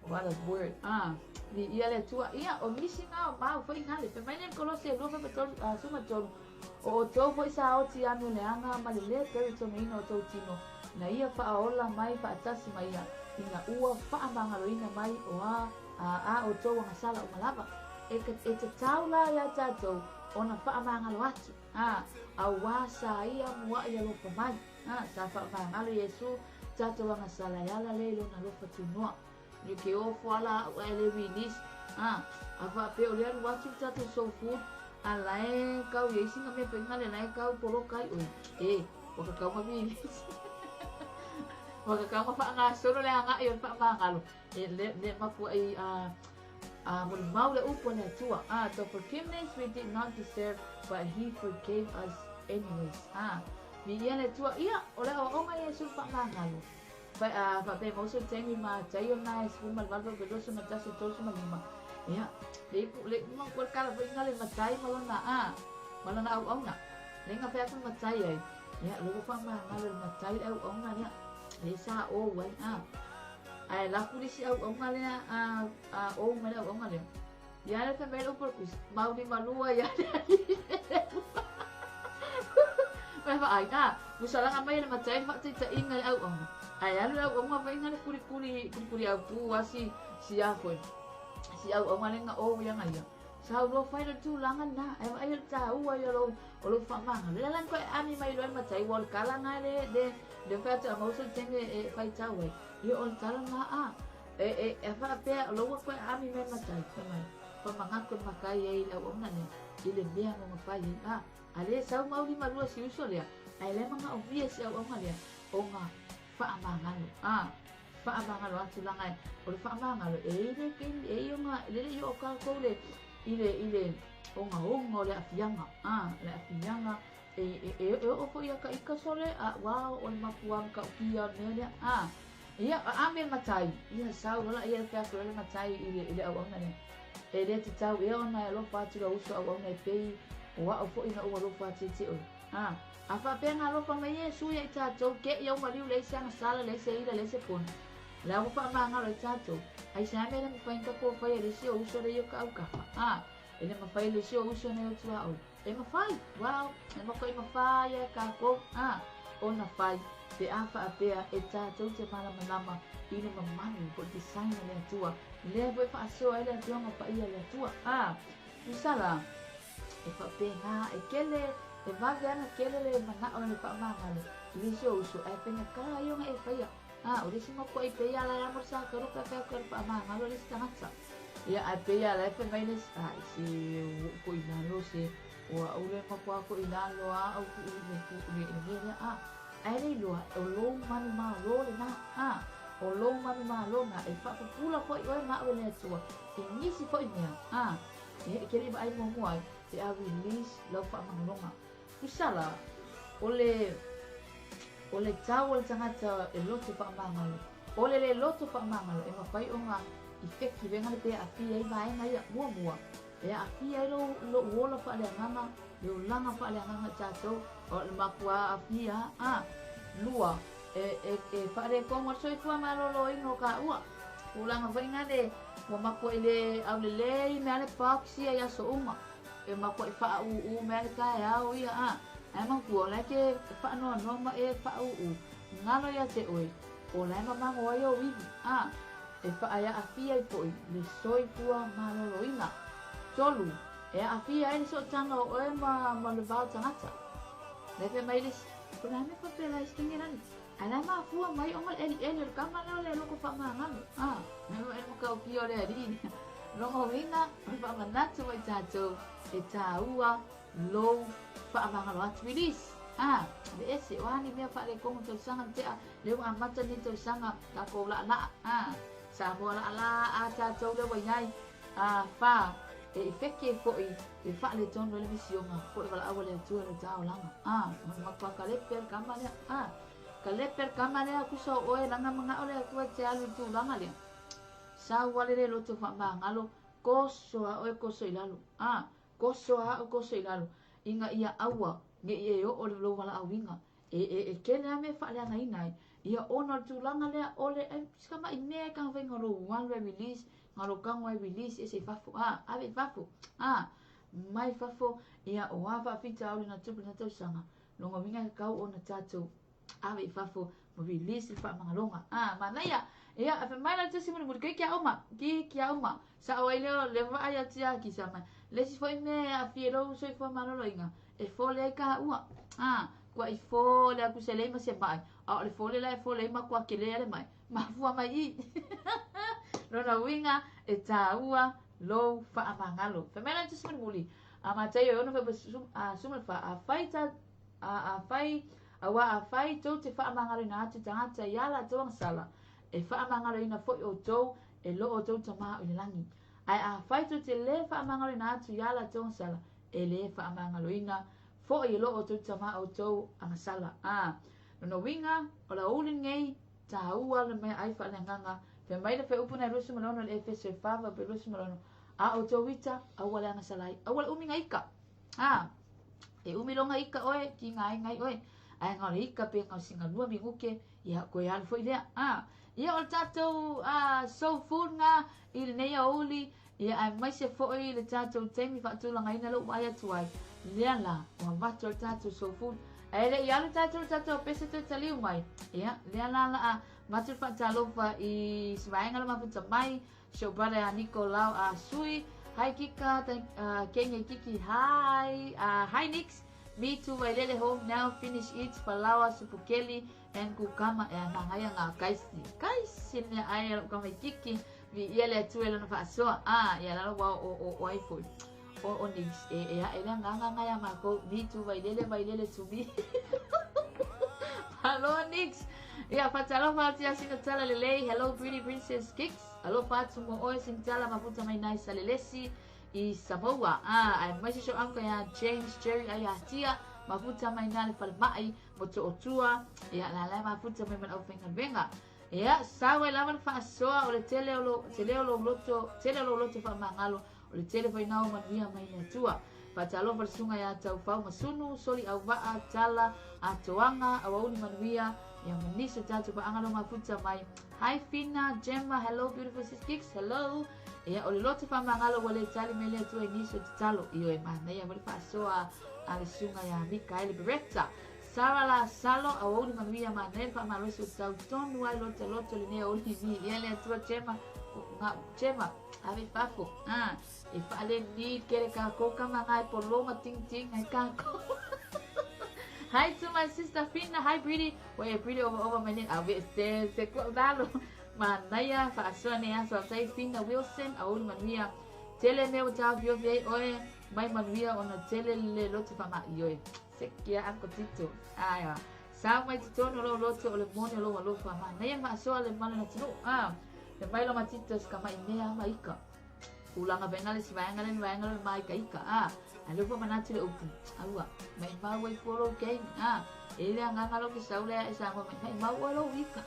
What a word. Ah, viia le Atua. Ia, o nisi na o mau foi ngale. Fai mai le Kolose 2 fa tolu, ah, suma tolu. O outou foi sa oti amio leaga ma le lē peritonuina o tou tino, na ia faaola mai faatasi ma ia, ina ua faamagaloina mai o a, a, a outou agasala uma lava. E, e tatau la iā tatou ona faamagalo atu, a, auā sa ia muaʻi alofa mai. A, sa faamagalo Iesu tatou agasala e ala lea i lona alofa tunoa. Le ke ofo ala a'u ae le release. A, a faapea o le alu atu le tatou soul food, a la e kau i ai sina mea faiga lea la e kau poloka ai oe. E, ua kakau ma release. Ua kakau ma faagasolo le agaʻi o le faamagalo. E, le, le makuaʻi a, a molimau le upu a le Atua. A, the forgiveness we did not deserve, but he forgave us anyways. A, Viia le Atua, ia, o le aoaoga ia e sulu faamagalo. Fa, a, faapea mau se taimi ma taio na e 18 pe 21 35. Ia, le ipu, le ipu mau kala foi ngale matai ma lona, a, ma lona auauna. Le nga fai aku matai ai. Ia, le ua faamagalo le matai le auauna lea. Le sa o ai, a. Ae lafu le isi auauna lea, a, a, o mai le auauna lea. Ia le fai mai le upu a le Tusi, mauli malua ia le alii le leua. Mai vaai, a, ua salaga mai e le matai le faataitaiga i le auauna. Ae alu le auauna faiga le kulikuli, kulikuli au pu a si, si a foi. Si auauna le gao ia ia. Sau loa fai le tulaga lena, ae vaai o le taua ia o lou faamagalo. Lea la na toe ami mai loa le matai, ua o le tala lena le le le fai atu a maua se taimi e faitau ai. Ia o le tala lena a. E e e faapea o lou toe ami mai le matai, fai mai, famanatu le matai ai i le auauna lea, i le mea na ona fai ai. A, a le sau ma aulimalua si uso lea, ae le manaomia e si auauna lea, ona faamagalo. A, faamagalo atu laga o le faamagalo e i le taimi e i ona le le i oo tatou le i le i le ogaoga o le aafiaga a le aafiaga e e e oo foi ia taita sole a ua o le matua matautia o le mea lea a ia ame le matai ia sau loa ia fai atu le matai i le i le auauna lea e le tatau ea ona e alofa atu lou uso auauna e pei o au foi na ou alofa atu ia te oe a A faapea na alofa mai Iesu ia i tatou, ke i au maliu leai se agasala, leai se ila, leai se pona. O le a ua faamagalo ai tatou. Aisea mea e le mafai ona tatou faia i le isi o uso lea i o ka aukafa? A, e le mafai e le isi o uso nei o tuaoi. E mafai! Well, e matuai mafai lava e tatou, a, ona fai, pe a faapea e tatou te malamalama i le mamalu po o le design a le Atua, lea foi e faasoa ai le Afioga Paia a le Atua. A, tusa la, E faapena, e kele, e vave ana kele le manao e le faamagalo i le isi o uso, ae faigata ia ona e faia. A, o le isi makuai pei a la e amo le sakaru pe a fai atu e le faamagalo le isi tagata. Ia, ae pei a la e fai mai le isi, ai, se ua ou koʻi lalo, se ua au le makuā koʻi lalo a au kuʻu i le kuʻu i le mea lea, a, ae le iloa, o lou manumalo lena, a, o lou manumalo na, e faapupula foi oe ma au e le Atua i nisi foi mea, a. E ke le i vaai muamua ai pe a release lau faamagaloga. Tusa la, o le o le tau o le tagata e loto faamagalo, o le le loto faamagalo e mafai ona effective ai le pe aafia ai vaega ia. Muamua, e aafia ai lou, lou ola faaleagaga, le olaga faaleagaga i tatou, o le matua aafia, a. Lua, e, e, e faaletonu ai le soifua maloloina o taua. Tulaga foi na le ua matuai le aulelei mea le box ia i aso uma. E matuai faaūū mea le taeao ia a. Ae manatua o la e te faanoanoa ma e faaūū galo ia te oe o la e mamago ai ou ivi a. E faaafia ai foi le soifua maloloina. Tolu, e aafia ai le sootaga o oe ma, ma le va o tagata. Le fai mai le isi, o le a mea faapea la isi kengelani? Ae la e mafua mai ona le ʻeliʻeli o le kama lea o le loko faamagalo. A, me e matautia o le alii lea. Lona uiga, o le faamanatu mai tatou, e tāua lou faamagalo atu. Release! A, le ese, o a ni mea faaletonu tausaga na tea, lea ua amata lenei tausaga, tatou laalaa. A, Samoa laalaa tatou lea ua i ai. A, fa, e ifeki ai foi le faaletonu ai le misioga po o le valaau a le Atua i le taolaga. A, matua kalepe le kama lea. A, kalepe le kama lea, tusa o oe laga manao le Atua e te alu i le tulaga lea. Sau ale le loto faamagalo, koso a oe koso i lalo. A, koso a au koso i lalo, ina ia aua ne i e oo le lou valaauina. E, e, e kele a mea e faaleagaina ai. Ia ona o le tulaga lea o le, e, si kamaʻi mea e ka mafai ona lou alu e release, na lou tago e release ese i fafo, a, ave i fafo, a, mai fafo, ia o a faafitauli na tupu i lena tausaga, lona uiga e tatau ona tatou ave i fafo ma release le faamagaloga. A, manaia! Ia, fai mai la le tusi mulimuli, ki kia uma, ki kia uma. Sao ai lea o le vaai atu ia Kisa mai. Le isi foi mea e aafia i lou soifua maloloina, e fole ai kaua. A, kuaʻi fole aku se lei ma se maʻi, a o le fole la e fole ai matua kele le maʻi. Mafua mai i. Lona uiga, e tāua lou faamagalo. Fai mai la le tusi mulimuli, a Mataio e ono fai a suma le fa, afai ta, a, afai, auā afai tou te faamagaloina atu tagata i a latou agasala, e faamagaloina foi outou e lo outou Tama o i le lagi. Ae afai tou te lē faamagaloina atu i a latou agasala, e lē faamagaloina foi e lo outou Tama outou agasala. A, lona uiga, o le aoauli lenei, tāua le meaai faaleagaga, fai mai le faaiupu na e 26 i le Efeso e 4 pe 26, a outou ita, aua le agasala ai, aua le umi na ika. A, e umi loga ika oe, kiga ai ngai oe, ae na o le ika pe na o sina lua minuke, ia koe alu foi lea. A, ia o le tatou a, soul food na i lenei aoauli, ia aemaise foi le tatou taimi faatulagaina lou vaai atu ai, lea la, ua avatu ai le tatou soul food. Ae le i alu tatou i le tatou pese toe taliu mai, ia, lea la la a Avatu le faatalofa i si vaega le mafuta mai, si ou brother ia Nicolau a Sui. Hi Kika, thank, Kenge Kiki, hi. Hi Nix, me too Vailele home now, finish eat, falawa, supukeli, and kukama. E ana ngai nga kaisi. Kaisi ne ai a kama Kiki, vi ia le atu e lona faasoa. Ah, ia lalo wa o o o ai foi. O o Nix, e e a e le nga nga nga ya mako, me too Vailele, Vailele to me. Hello Nix. Ia faatalofa atu ia sina tala lelei. Hello pretty princess Kicks. Alofa atu mo oe sina tala mafuta mai nai Salelesi i Samoa. Ah, ai mai se anka ia James Jerry ai atia mafuta mai nai le falemai mo to otua. Ia la la mafuta mai mana au faigaluega. Ia sawa i lava le faasoa o le tele o lo tele o lo loto tele o lo loto faamagalo o le tele foi nao manuia mai le Atua. Faatalofa le susuga ia Taufau Masunu, Soli Auvaa, Tala, Atoaga, Auauli Manuia, ia ma nisi o tatou paaga lo mafuta mai. Hi Fina, Gemma, hello beautiful sis Kicks, hello. Ia, o le loto faamagalo ua le tali mai le Atua i nisi o tatalo. Ioe, manaia foi le faasoa a le susuga ia Mikaele Beretta. Sara La Salo, Auauli Manuia, manaia le faamalosi o tau tonu ai lota loto lenei aouli vi. Ia le Atua Gemma, nga, Gemma, ave i fafo. Ah, e faale ni kere ka ko kama ngai polonga ting ting ngai ka ko. Hi to my sister Fina, hi Pretty. Wa e Pretty over over mai nei ave se se ko valo. Manaia faasoa nei aso tai Fina Wilson, aouli manuia. Tele mea ua taofiofi ai oe mai manuia ona tele le loto faama'i oe. Se kia Uncle Tito. Ai Sao mai totonu o lou loto o le moni o lou alofa. Manaia faasoa le mala na atunuu. Ah, le mai lo matito se kama'i mea ma ika. Tulaga vaega le isi vaega le vaega le māikaika. Ah, a lea ua manatu le upu. Aua, mai mau ai fua lou game. Ah, e le agaga lou ke sau lea e Samoa mai, mai mau oe lou ika.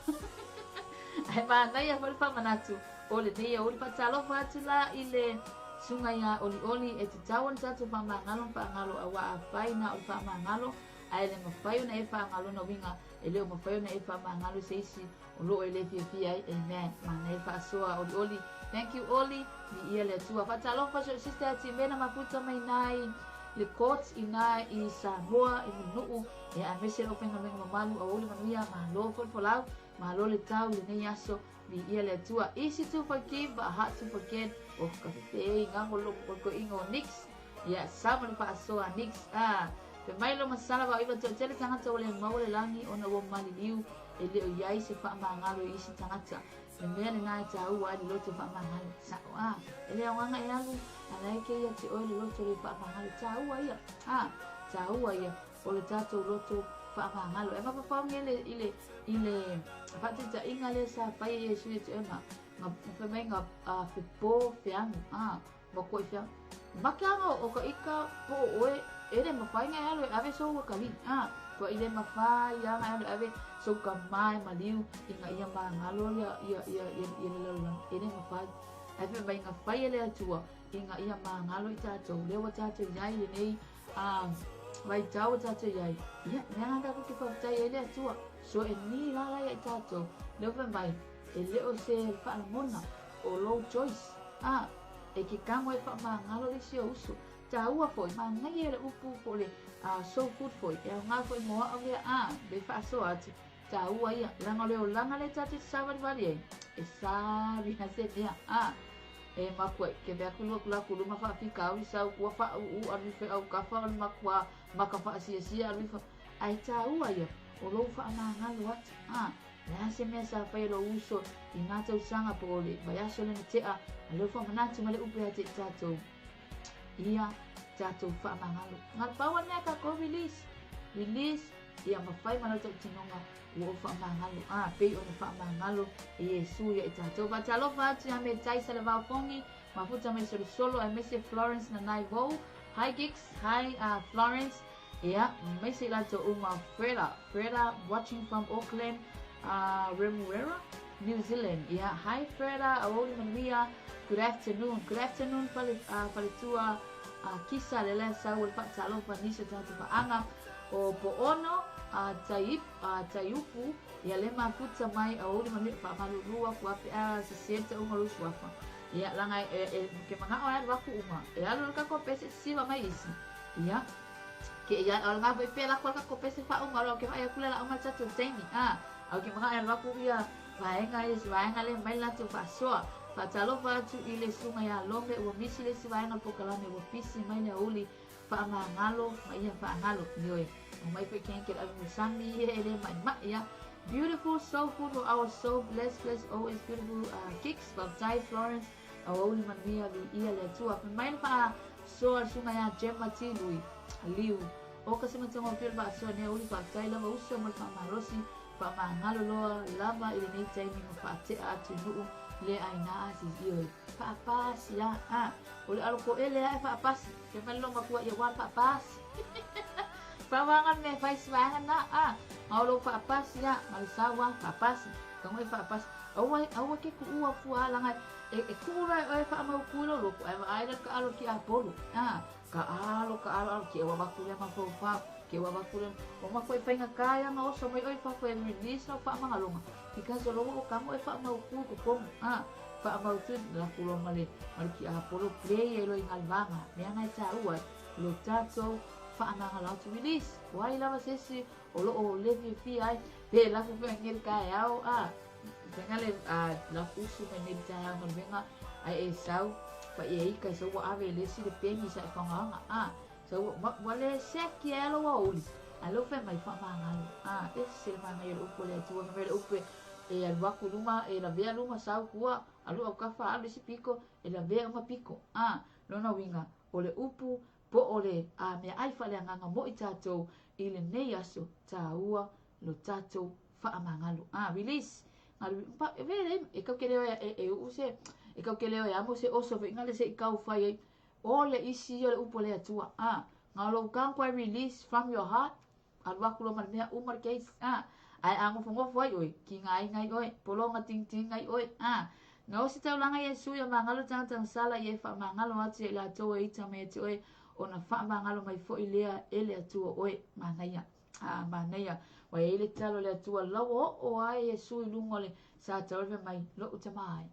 Ae manaia foi le faamanatu o lenei aoauli. Faatalofa atu la i le susuga iā Olioli e tatau ona tatou faamagalo ma faagalo auā afai na o le faamagalo ae le mafai ona e faagalo na uiga e le o mafai ona e faamagalo i se isi o loo e le fiafia ai. Amen. Manaia le faasoa Olioli. Thank you Oli. Viia le Atua. Faatalofa si ou sister ia Timena Mafuta mai nai le court i na i Samoa i Mulinuu ia aemaise le aufaigaluega mamalu aoauli manuia malo foi le folau malo le tau i lenei aso viia le Atua. Easy to forgive but hard to forget. Oh ka fefe e ngago lo koikoiga o Nix. Ia sama le faasoa Nix. Ah, fe mai lo masala vao iva toatele tagata ua le maua le lagi ona ua maliliu e le o i ai se faamagalo i isi tagata. Le mea lena e tāua ai le loto faamagalo. Sa'o a, e le aogaga e alu, a la e kei ia te oe le loto le faamagalo. Tāua ia, a, tāua ia o le tatou loto faamagalo. E mafaufau nei le, i le, i le faataitaiga lea sa fai e Iesu ia te oe ma, ma fai mai nga a, fepo feagu, a, ma koe feagu. Make aga o ka ika po o oe, e le mafai nga e alu e ave sou akali, a, kua i le mafai aga e alu e ave sou ka ma e maliu i nga ia magalo ia, ia, ia, ia, ia le lalolagi, e le mafai. Ae fai mai nga fai e le Atua i nga ia magalo i tatou, lea ua tatou iai lenei, a, vaitau ua tatou iai, ia, mea nga tatou ke faafetai ai le Atua, so e ni la la ia i tatou, lea ua fai mai, e le o se faalagona o lou choice, a, e ke kago e faamagalo le isi ou uso. Tāua foi, manaia le upu po o le soul food foi, e aoga foi mo au lea, a, le faasoa atu, tāua ia, leaga o le olaga lea tatou te savalivali ai, e savi a se mea, a, e makua, ke mea kulu aku la kulu ma faafikauli sau kua faauu alu ifo e aukafa o le makua maka faasiasia alu ifo, ae tāua ia, o lou faamagalo atu, a, Le a se mea sa fai e lou uso i ngā tausaga po o le vaiaso lena tea, a leo faamanatu ma le upu ia te i tatou, ia tatou faamagalo. Nga pau a mea kākou release, release, ia mafai ma lau tautinoga ua o faamagalo. A, pei ona faamagalo e Iesu ia i tatou. Faatalofa atu ia me Taisa le Vaofogi, mafuta mai Solosolo, aemaise Florence Nanai Vou. Hi Gigs, hi Florence. Ia, aemaise i latou uma Freda, Freda watching from Auckland, Remuera, New Zealand. Ia, hi Freda, aoauli manuia. Good afternoon, good afternoon fale, faletua Kisa, le lea sau o le faatalofa nisi o tagata paaga o Poono, Taip, Taiupu, ia le mafuta mai aoauli manuia faamalulu aku ape a sese le tauga o lou suafa. Ia, laga e, e, ke manao e alu aku uma, e alu le kako pese siva mai isi. Ia, ke ia o nga foi pela ko ka ko pese fa uma lo ke vai aku le la uma tatou taimi. A, au ke manga e alu aku ia Vaega ia se vaega lea mai le latou faasoa. Faatalofa atu i le susuga ia Lome ua misi le isi vaega o le polokalame ua pisi mai le aoauli faamagalo ma ia faagalo. Ioe, aumai foi kenke le ave mo sami ia e le maimai a. Beautiful soul food for our soul. Bless, bless, always beautiful cakes. Faafetai Florence, aoauli manuia viia le Atua. Fai mai le faasoa le susuga ia Gemma Tilui Liu. O ka se matagofie o le faasoa nei aoauli faafetai lava uso ma le faamalosi. Faamagalo loa lava i lenei taimi ma faatea atu i nuu le aina asi ioe faapasi a a o le alo koele a e faapasi fai mai le loomatua ia ua faapasi faavaga le mea e fai si vaega na a ma o lou faapasi a ma le sau a faapasi tago e faapasi aua aua ke kuua fua langa e, e kuu loa e oe faamautu i lou loto ae vaai le ka alo ki apolo a Ka alo, ka alo, alo, ke ua avatu lea mafaufau, ke ua avatu lea, ua matua faigata ia ona oso mai oe i fafo e release lau faamagaloga, because o lou o'otago e faamautu i totonu, a, faamautu i laku loa ma le, ma le tiapolo play ai loa i galuega, mea na e taua ai lo tatou faamagalo atu release, o ai lava se isi o loo le fiafia ai, pe lafo foi nei le taeao, a, faiga le, a, lafo usu mai nei le taeao galuega, ae e sau, fa e ika e sau ua ave e le isi le peni sa e faogaoga, a, sau ua, ua le seki ai lou aoauli, ae lou fai mai faamagalo, a, ese le manaia o le upu a le Atua, fai mai le upu e, e alu atu i luma, e lavea luma sau tua, alu autafa, alu le isi pito, e lavea uma pito, a, lona uiga, o le upu po o le a meaai faaleagaga mo i tatou i lenei aso taua lo tatou faamagalo. A, release. Galu, pa, e vele, e kau ke leo e, e uu se, e kau ke leo e amo se oso fe inga le se i kau fai ai. O le isi o le upu le atua. A, ngā lou kang koe release from your heart. Alu aku loa ma le mea uma le case. A, ae a ngofongofo ai oe, ki ngā inga i oe, polonga tingting ai oe. A, na o se taulaga Iesu ia magalo tagata sala ia e faamagalo atu ia i latou e ita mai ia te oe, ona faamagalo mai foi lea e le Atua oe. Manaia. A, manaia. Ua i ai le talo a le Atua, lau oo ai Iesu i luga o le sa taulaga mai, lou tama ai.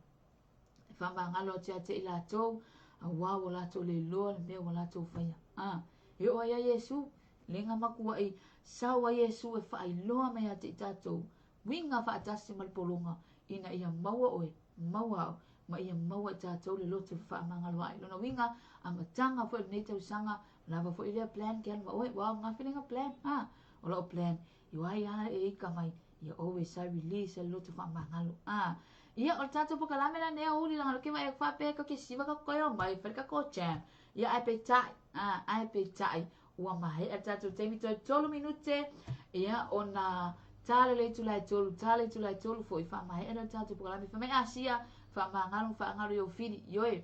E faamagalo atu ia te i latou, auā ua latou le iloa le mea ua latou faia. A, e oo ai ia Iesu, le matua'i sau ai Iesu e faailoa mai ia te i tatou, uiga faatasi ma le pologa, ina ia maua oe, maua au, ma ia maua i tatou le loto fefaamagaloa'i. Lona uiga, amataga foi o lenei tausaga, lava foi lea plan ke alu ma oe, ua aoga plan, a, o lau plan, i ai a e ika mai, ia always I release le loto faamagalo. A, ia o le tatou polokalame la nei aoauli laga ke vaai atu faapea ka ke siva ka koe o mai fai ka ko jam. Ia ai peitai, a, ai peitai, ua maea le tatou taimi toe tolu minute, ia ona tā le itula e tolu, tā le itula e tolu foi faamaea le tatou polokalame. Fai mai Asia, faamagalo ma faagalo i ou fili, ioe.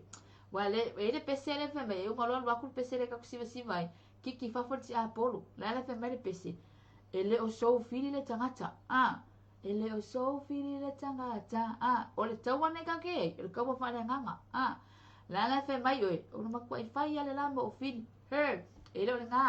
Ua le, e le pese le fai mai, e uma loa alu atu le pese le ka sivasiva ai, kiki fafo le tiapolo, le ala fai mai le pese, e le o sou fili le tagata, a, e le o sou fili le tagata, a, o le taua nei ka ke ai, o le kaua faaleagaga, a, le ala fai mai oe, o le matuai fai a le la ma o fili, her, e le o le ngā,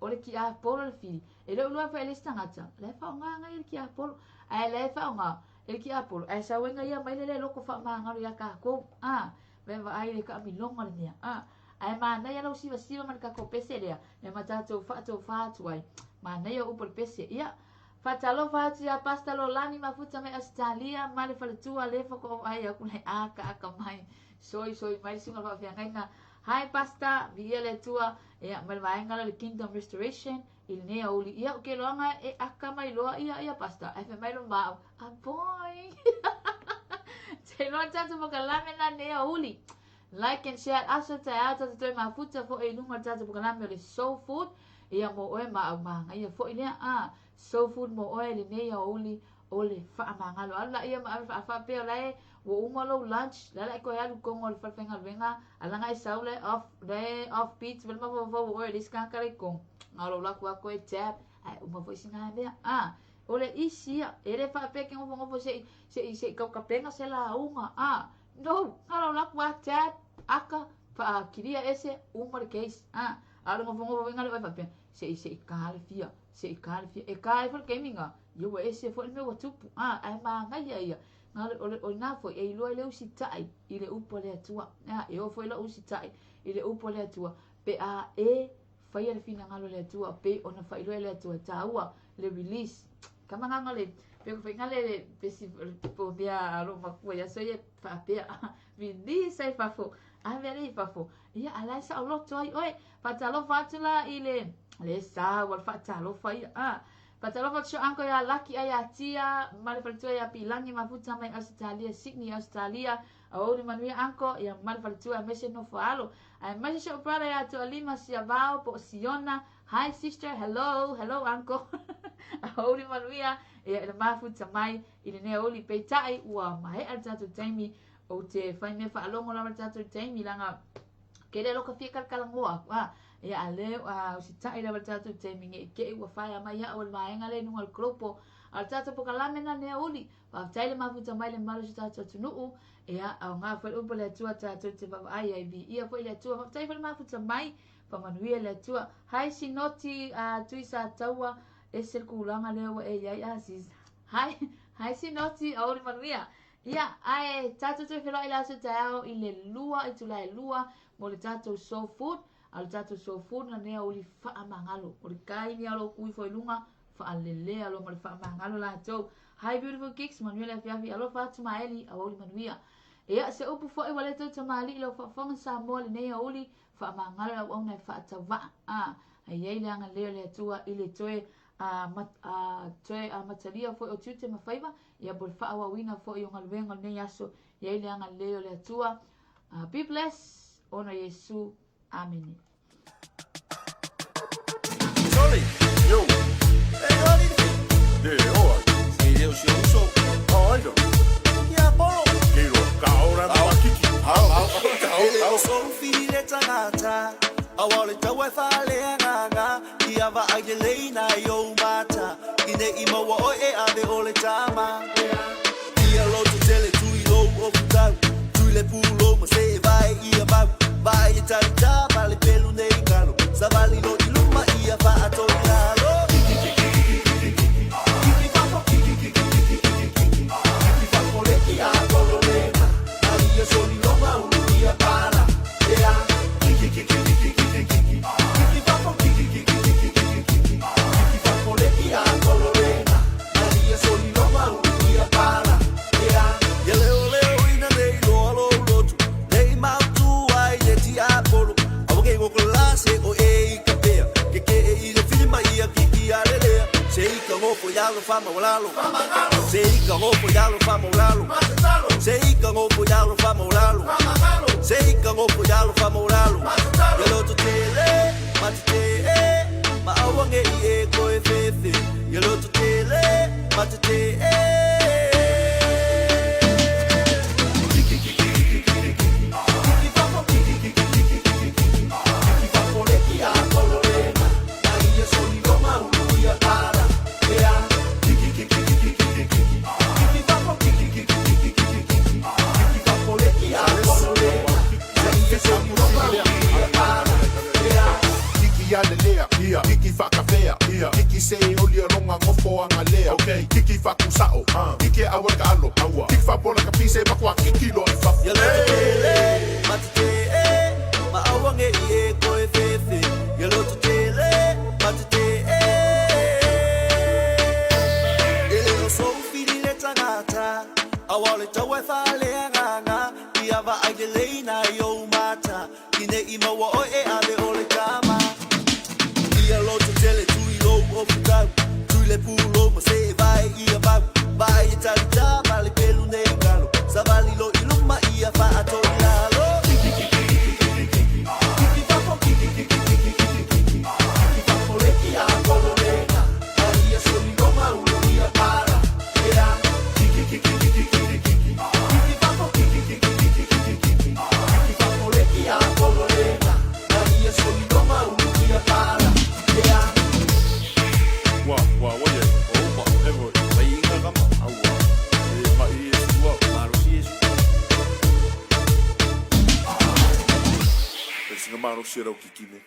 o le tiapolo le fili, e le o lua fai le isi tagata, le faaaoga ngai le tiapolo, ae le faaaoga e le tiapolo, ae sau ai ia mai le le loko faamagalo ia kākou, a, me vaai le kaamiloga le mea, a, ae manaia lau sivasiva ma le tatou pese lea, e ma tatou faatofā atu ai, manaia upu o le pese, ia, faatalofa atu ia Pasta Lolani Mafuta mai Ausetalia ma le faletua le faatoa vaai atu le akaaka mai, soi soi mai le susuga i le faafeagaiga. Hi Pasta, viia le Atua, ia ma le vaega lea o le Kingdom Restoration i lenei aoauli. Ia ou te iloaga e aka mai loa ia ia Pasta, ae fai mai lo maau, apoi. Te iloa tatou polokalame la nei aoauli. Like and share aso taeao tatou toe mafuta foi i luga o le tatou polokalame o le Soul Food. Ia mo oe ma au magaia foi lea. A, Soul Food mo oe lenei aoauli o le faamagalo. Alu laia ma ave faafaapea o la e ua uma lou lunch, la la e toe alu i totonu o le falefaigaluega, alaga e sau la e off, la e off beat, vele mafaufau o oe le isi tagata la i totonu. Na o lou laku lava toe tab, ae uma foi sina mea. A, o le isi ia, e le faapea ke nofonofo se i, se i, se i tautapena se lauga. A, no, na o lou laku lava tab, aka, faakilia ese, uma le case. A, a o le nofonofo foi na le oe faapea, se i, se i ka le fia, se i ka le fia. E ka ai foi le taimi na, ia ua ese foi le mea ua tupu. A, ae magaia ia. Na o le, o ina foi, e iloa ai le usitai i le upu a le Atua. A, e oo foi lau usitai i le upu a le Atua, pe a e faia le finagalo o le Atua, pei ona faailoa e le Atua, e taua le release. Ka magaga le Pe ua faigale le pesi po mea a lou makua i aso ia faapea, Release ai fafo, ave alii i fafo. Ia, a la e saoloto ai oe. Faatalofa atu la i le le sau a le faatalofa ia. Ah, faatalofa atu si ou uncle ia Laki ai ia Tia, ma le faletua ia Pilangi Mafuta mai Ausetalia, Sydney, Ausetalia. Aoauli manuia uncle, ia ma le faletua aemaise nofo a alo. Aemaise si ou brother ia Tualima Siavao po o Siona. Hi sister, hello, hello uncle. Aoauli manuia, ia i le mafuta mai i lenei aoauli. Peitai, ua maea le tatou taimi. Ou te fai mea faalogo lava le tatou taimi leaga kele loka fia kalakalanoa aku a ia a le a usitai lava le tatou taimi ne i te i ua faea mai au e le vaega lea i luga o le kolopo. A o le tatou pokalame lena nei aoauli. Faafetai le mafuta mai le mamalu o si o tatou atunuu. Ia, aoga foi le upu a le Atua tatou te vaavaai ai. Viia foi le Atua. Faafetai foi le mafuta mai. Faamanuia le Atua. Hi Sinoti a Tui Sataua. Ese le kulaga lea ua e i ai a sis. Hi, hi Sinoti, aoauli manuia. Ia, ae tatou toe feiloai i le aso taeao i le 2 itula e 2 mo le tatou soul food. A o le tatou soul food na nea uli faamagalo. O le kaini a lou kui fo i luga, faalelea loa ma le faamagalo latou. Hi beautiful geeks, manuia le afiafi, alofa atu Maeli, aoauli manuia. Ia, se upu foi ua le tau tamalii lau faafofoga Samoa lenei aoauli, faamagalo le auauna e faatauvaa. A, e i ai le agalelei o le Atua i le toe a, mat, a, toe amatalia foi o tiute ma faiva, ia po le faaauauina foi o galuega o lenei aso, i ai le agalelei o le Atua. Be blessed, ona Iesu. Amene. Soli! Yo! E ali le Le oa. Se le o si uso. Ai do. Ia polo. Ke ro ka ora ma kiki. Au au au au. So fili le tagata Aua le tau e faaleagaga Ia vaai lelei nai ou mata I nei maua oe e ave o le tama Ia loto tele tui lou ofutau Tui le pulou ma se e vae ia mau Vaai le talita ma le pelu nei galo Savali lo i luma ia faato i lalo Kiki fafo kiki kiki kiki kiki kiki Kiki fafo le kia kololena Ai ia soli loma ulu ia pala Yeah Kiki kiki kiki kiki kiki Kiki fafo kiki kiki kiki kiki kiki Kiki fafo le kia kololena Ai ia soli loma ulu ia pala Yeah Ia leo leo ina nei loa lou loto Nei mautu ai le tiapolo Aua ke ngokola se o e i ka pea Ke ke e i le filima ia kiki a lelea Se i ka ngofo yalo fama walalo Se i ka ngofo yalo fama walalo Se i ka ngofo yalo fama walalo Se i ka ngofo yalo fama walalo Ia loto tele ma te te e Ma aua nge i e koe fefe Ia loto tele ma te te e Kiki fafo kiki kiki kiki kiki kiki Kiki fafo le kia kololena Ai ia soli loma ulu ia pala Yeah Kiki kiki kiki kiki kiki Kiki fafo kiki kiki kiki kiki kiki Kiki fafo le kia kololena Ai ia soli loma ulu ia pala Yeah Kiki alelea, ia. Kiki whakawhea, ia. Kiki se oli ronga ngofo angalea. Okay. Kiki whakusao, Kiki awa ka alo, aua. Kiki whapola ka pise makua kiki loa i fafo. Ia loto tele ma te te e Ma aua nge i e koe fefe Ia loto tele ma te te e E le o sou fili le tagata Aua o le tau e faaleagaga Ia vaai lelei nai ou mata I nei maua oe e ave o le tama Ia loto tele tui lou ofutau Tui le pulou ma se e vae ia mau Vaai e talita ma le pelu nei galo Savali lo i luma ia faato i lalo Kiki kiki kiki kiki kiki Kiki fafo kiki kiki kiki kiki kiki Kiki fafo le kia kololena Ai ia soli loma ulu ia pala Yeah Kiki kiki kiki kiki kiki Kiki fafo kiki kiki kiki kiki kiki Kiki fafo le kia kololena Ai ia soli loma ulu ia pala Yeah Wa, wa, wa ye. Opa, E voi. mai inga kama. Aua. E mai e sua. Malosi e sua. E singa malosi e rau kiki ne.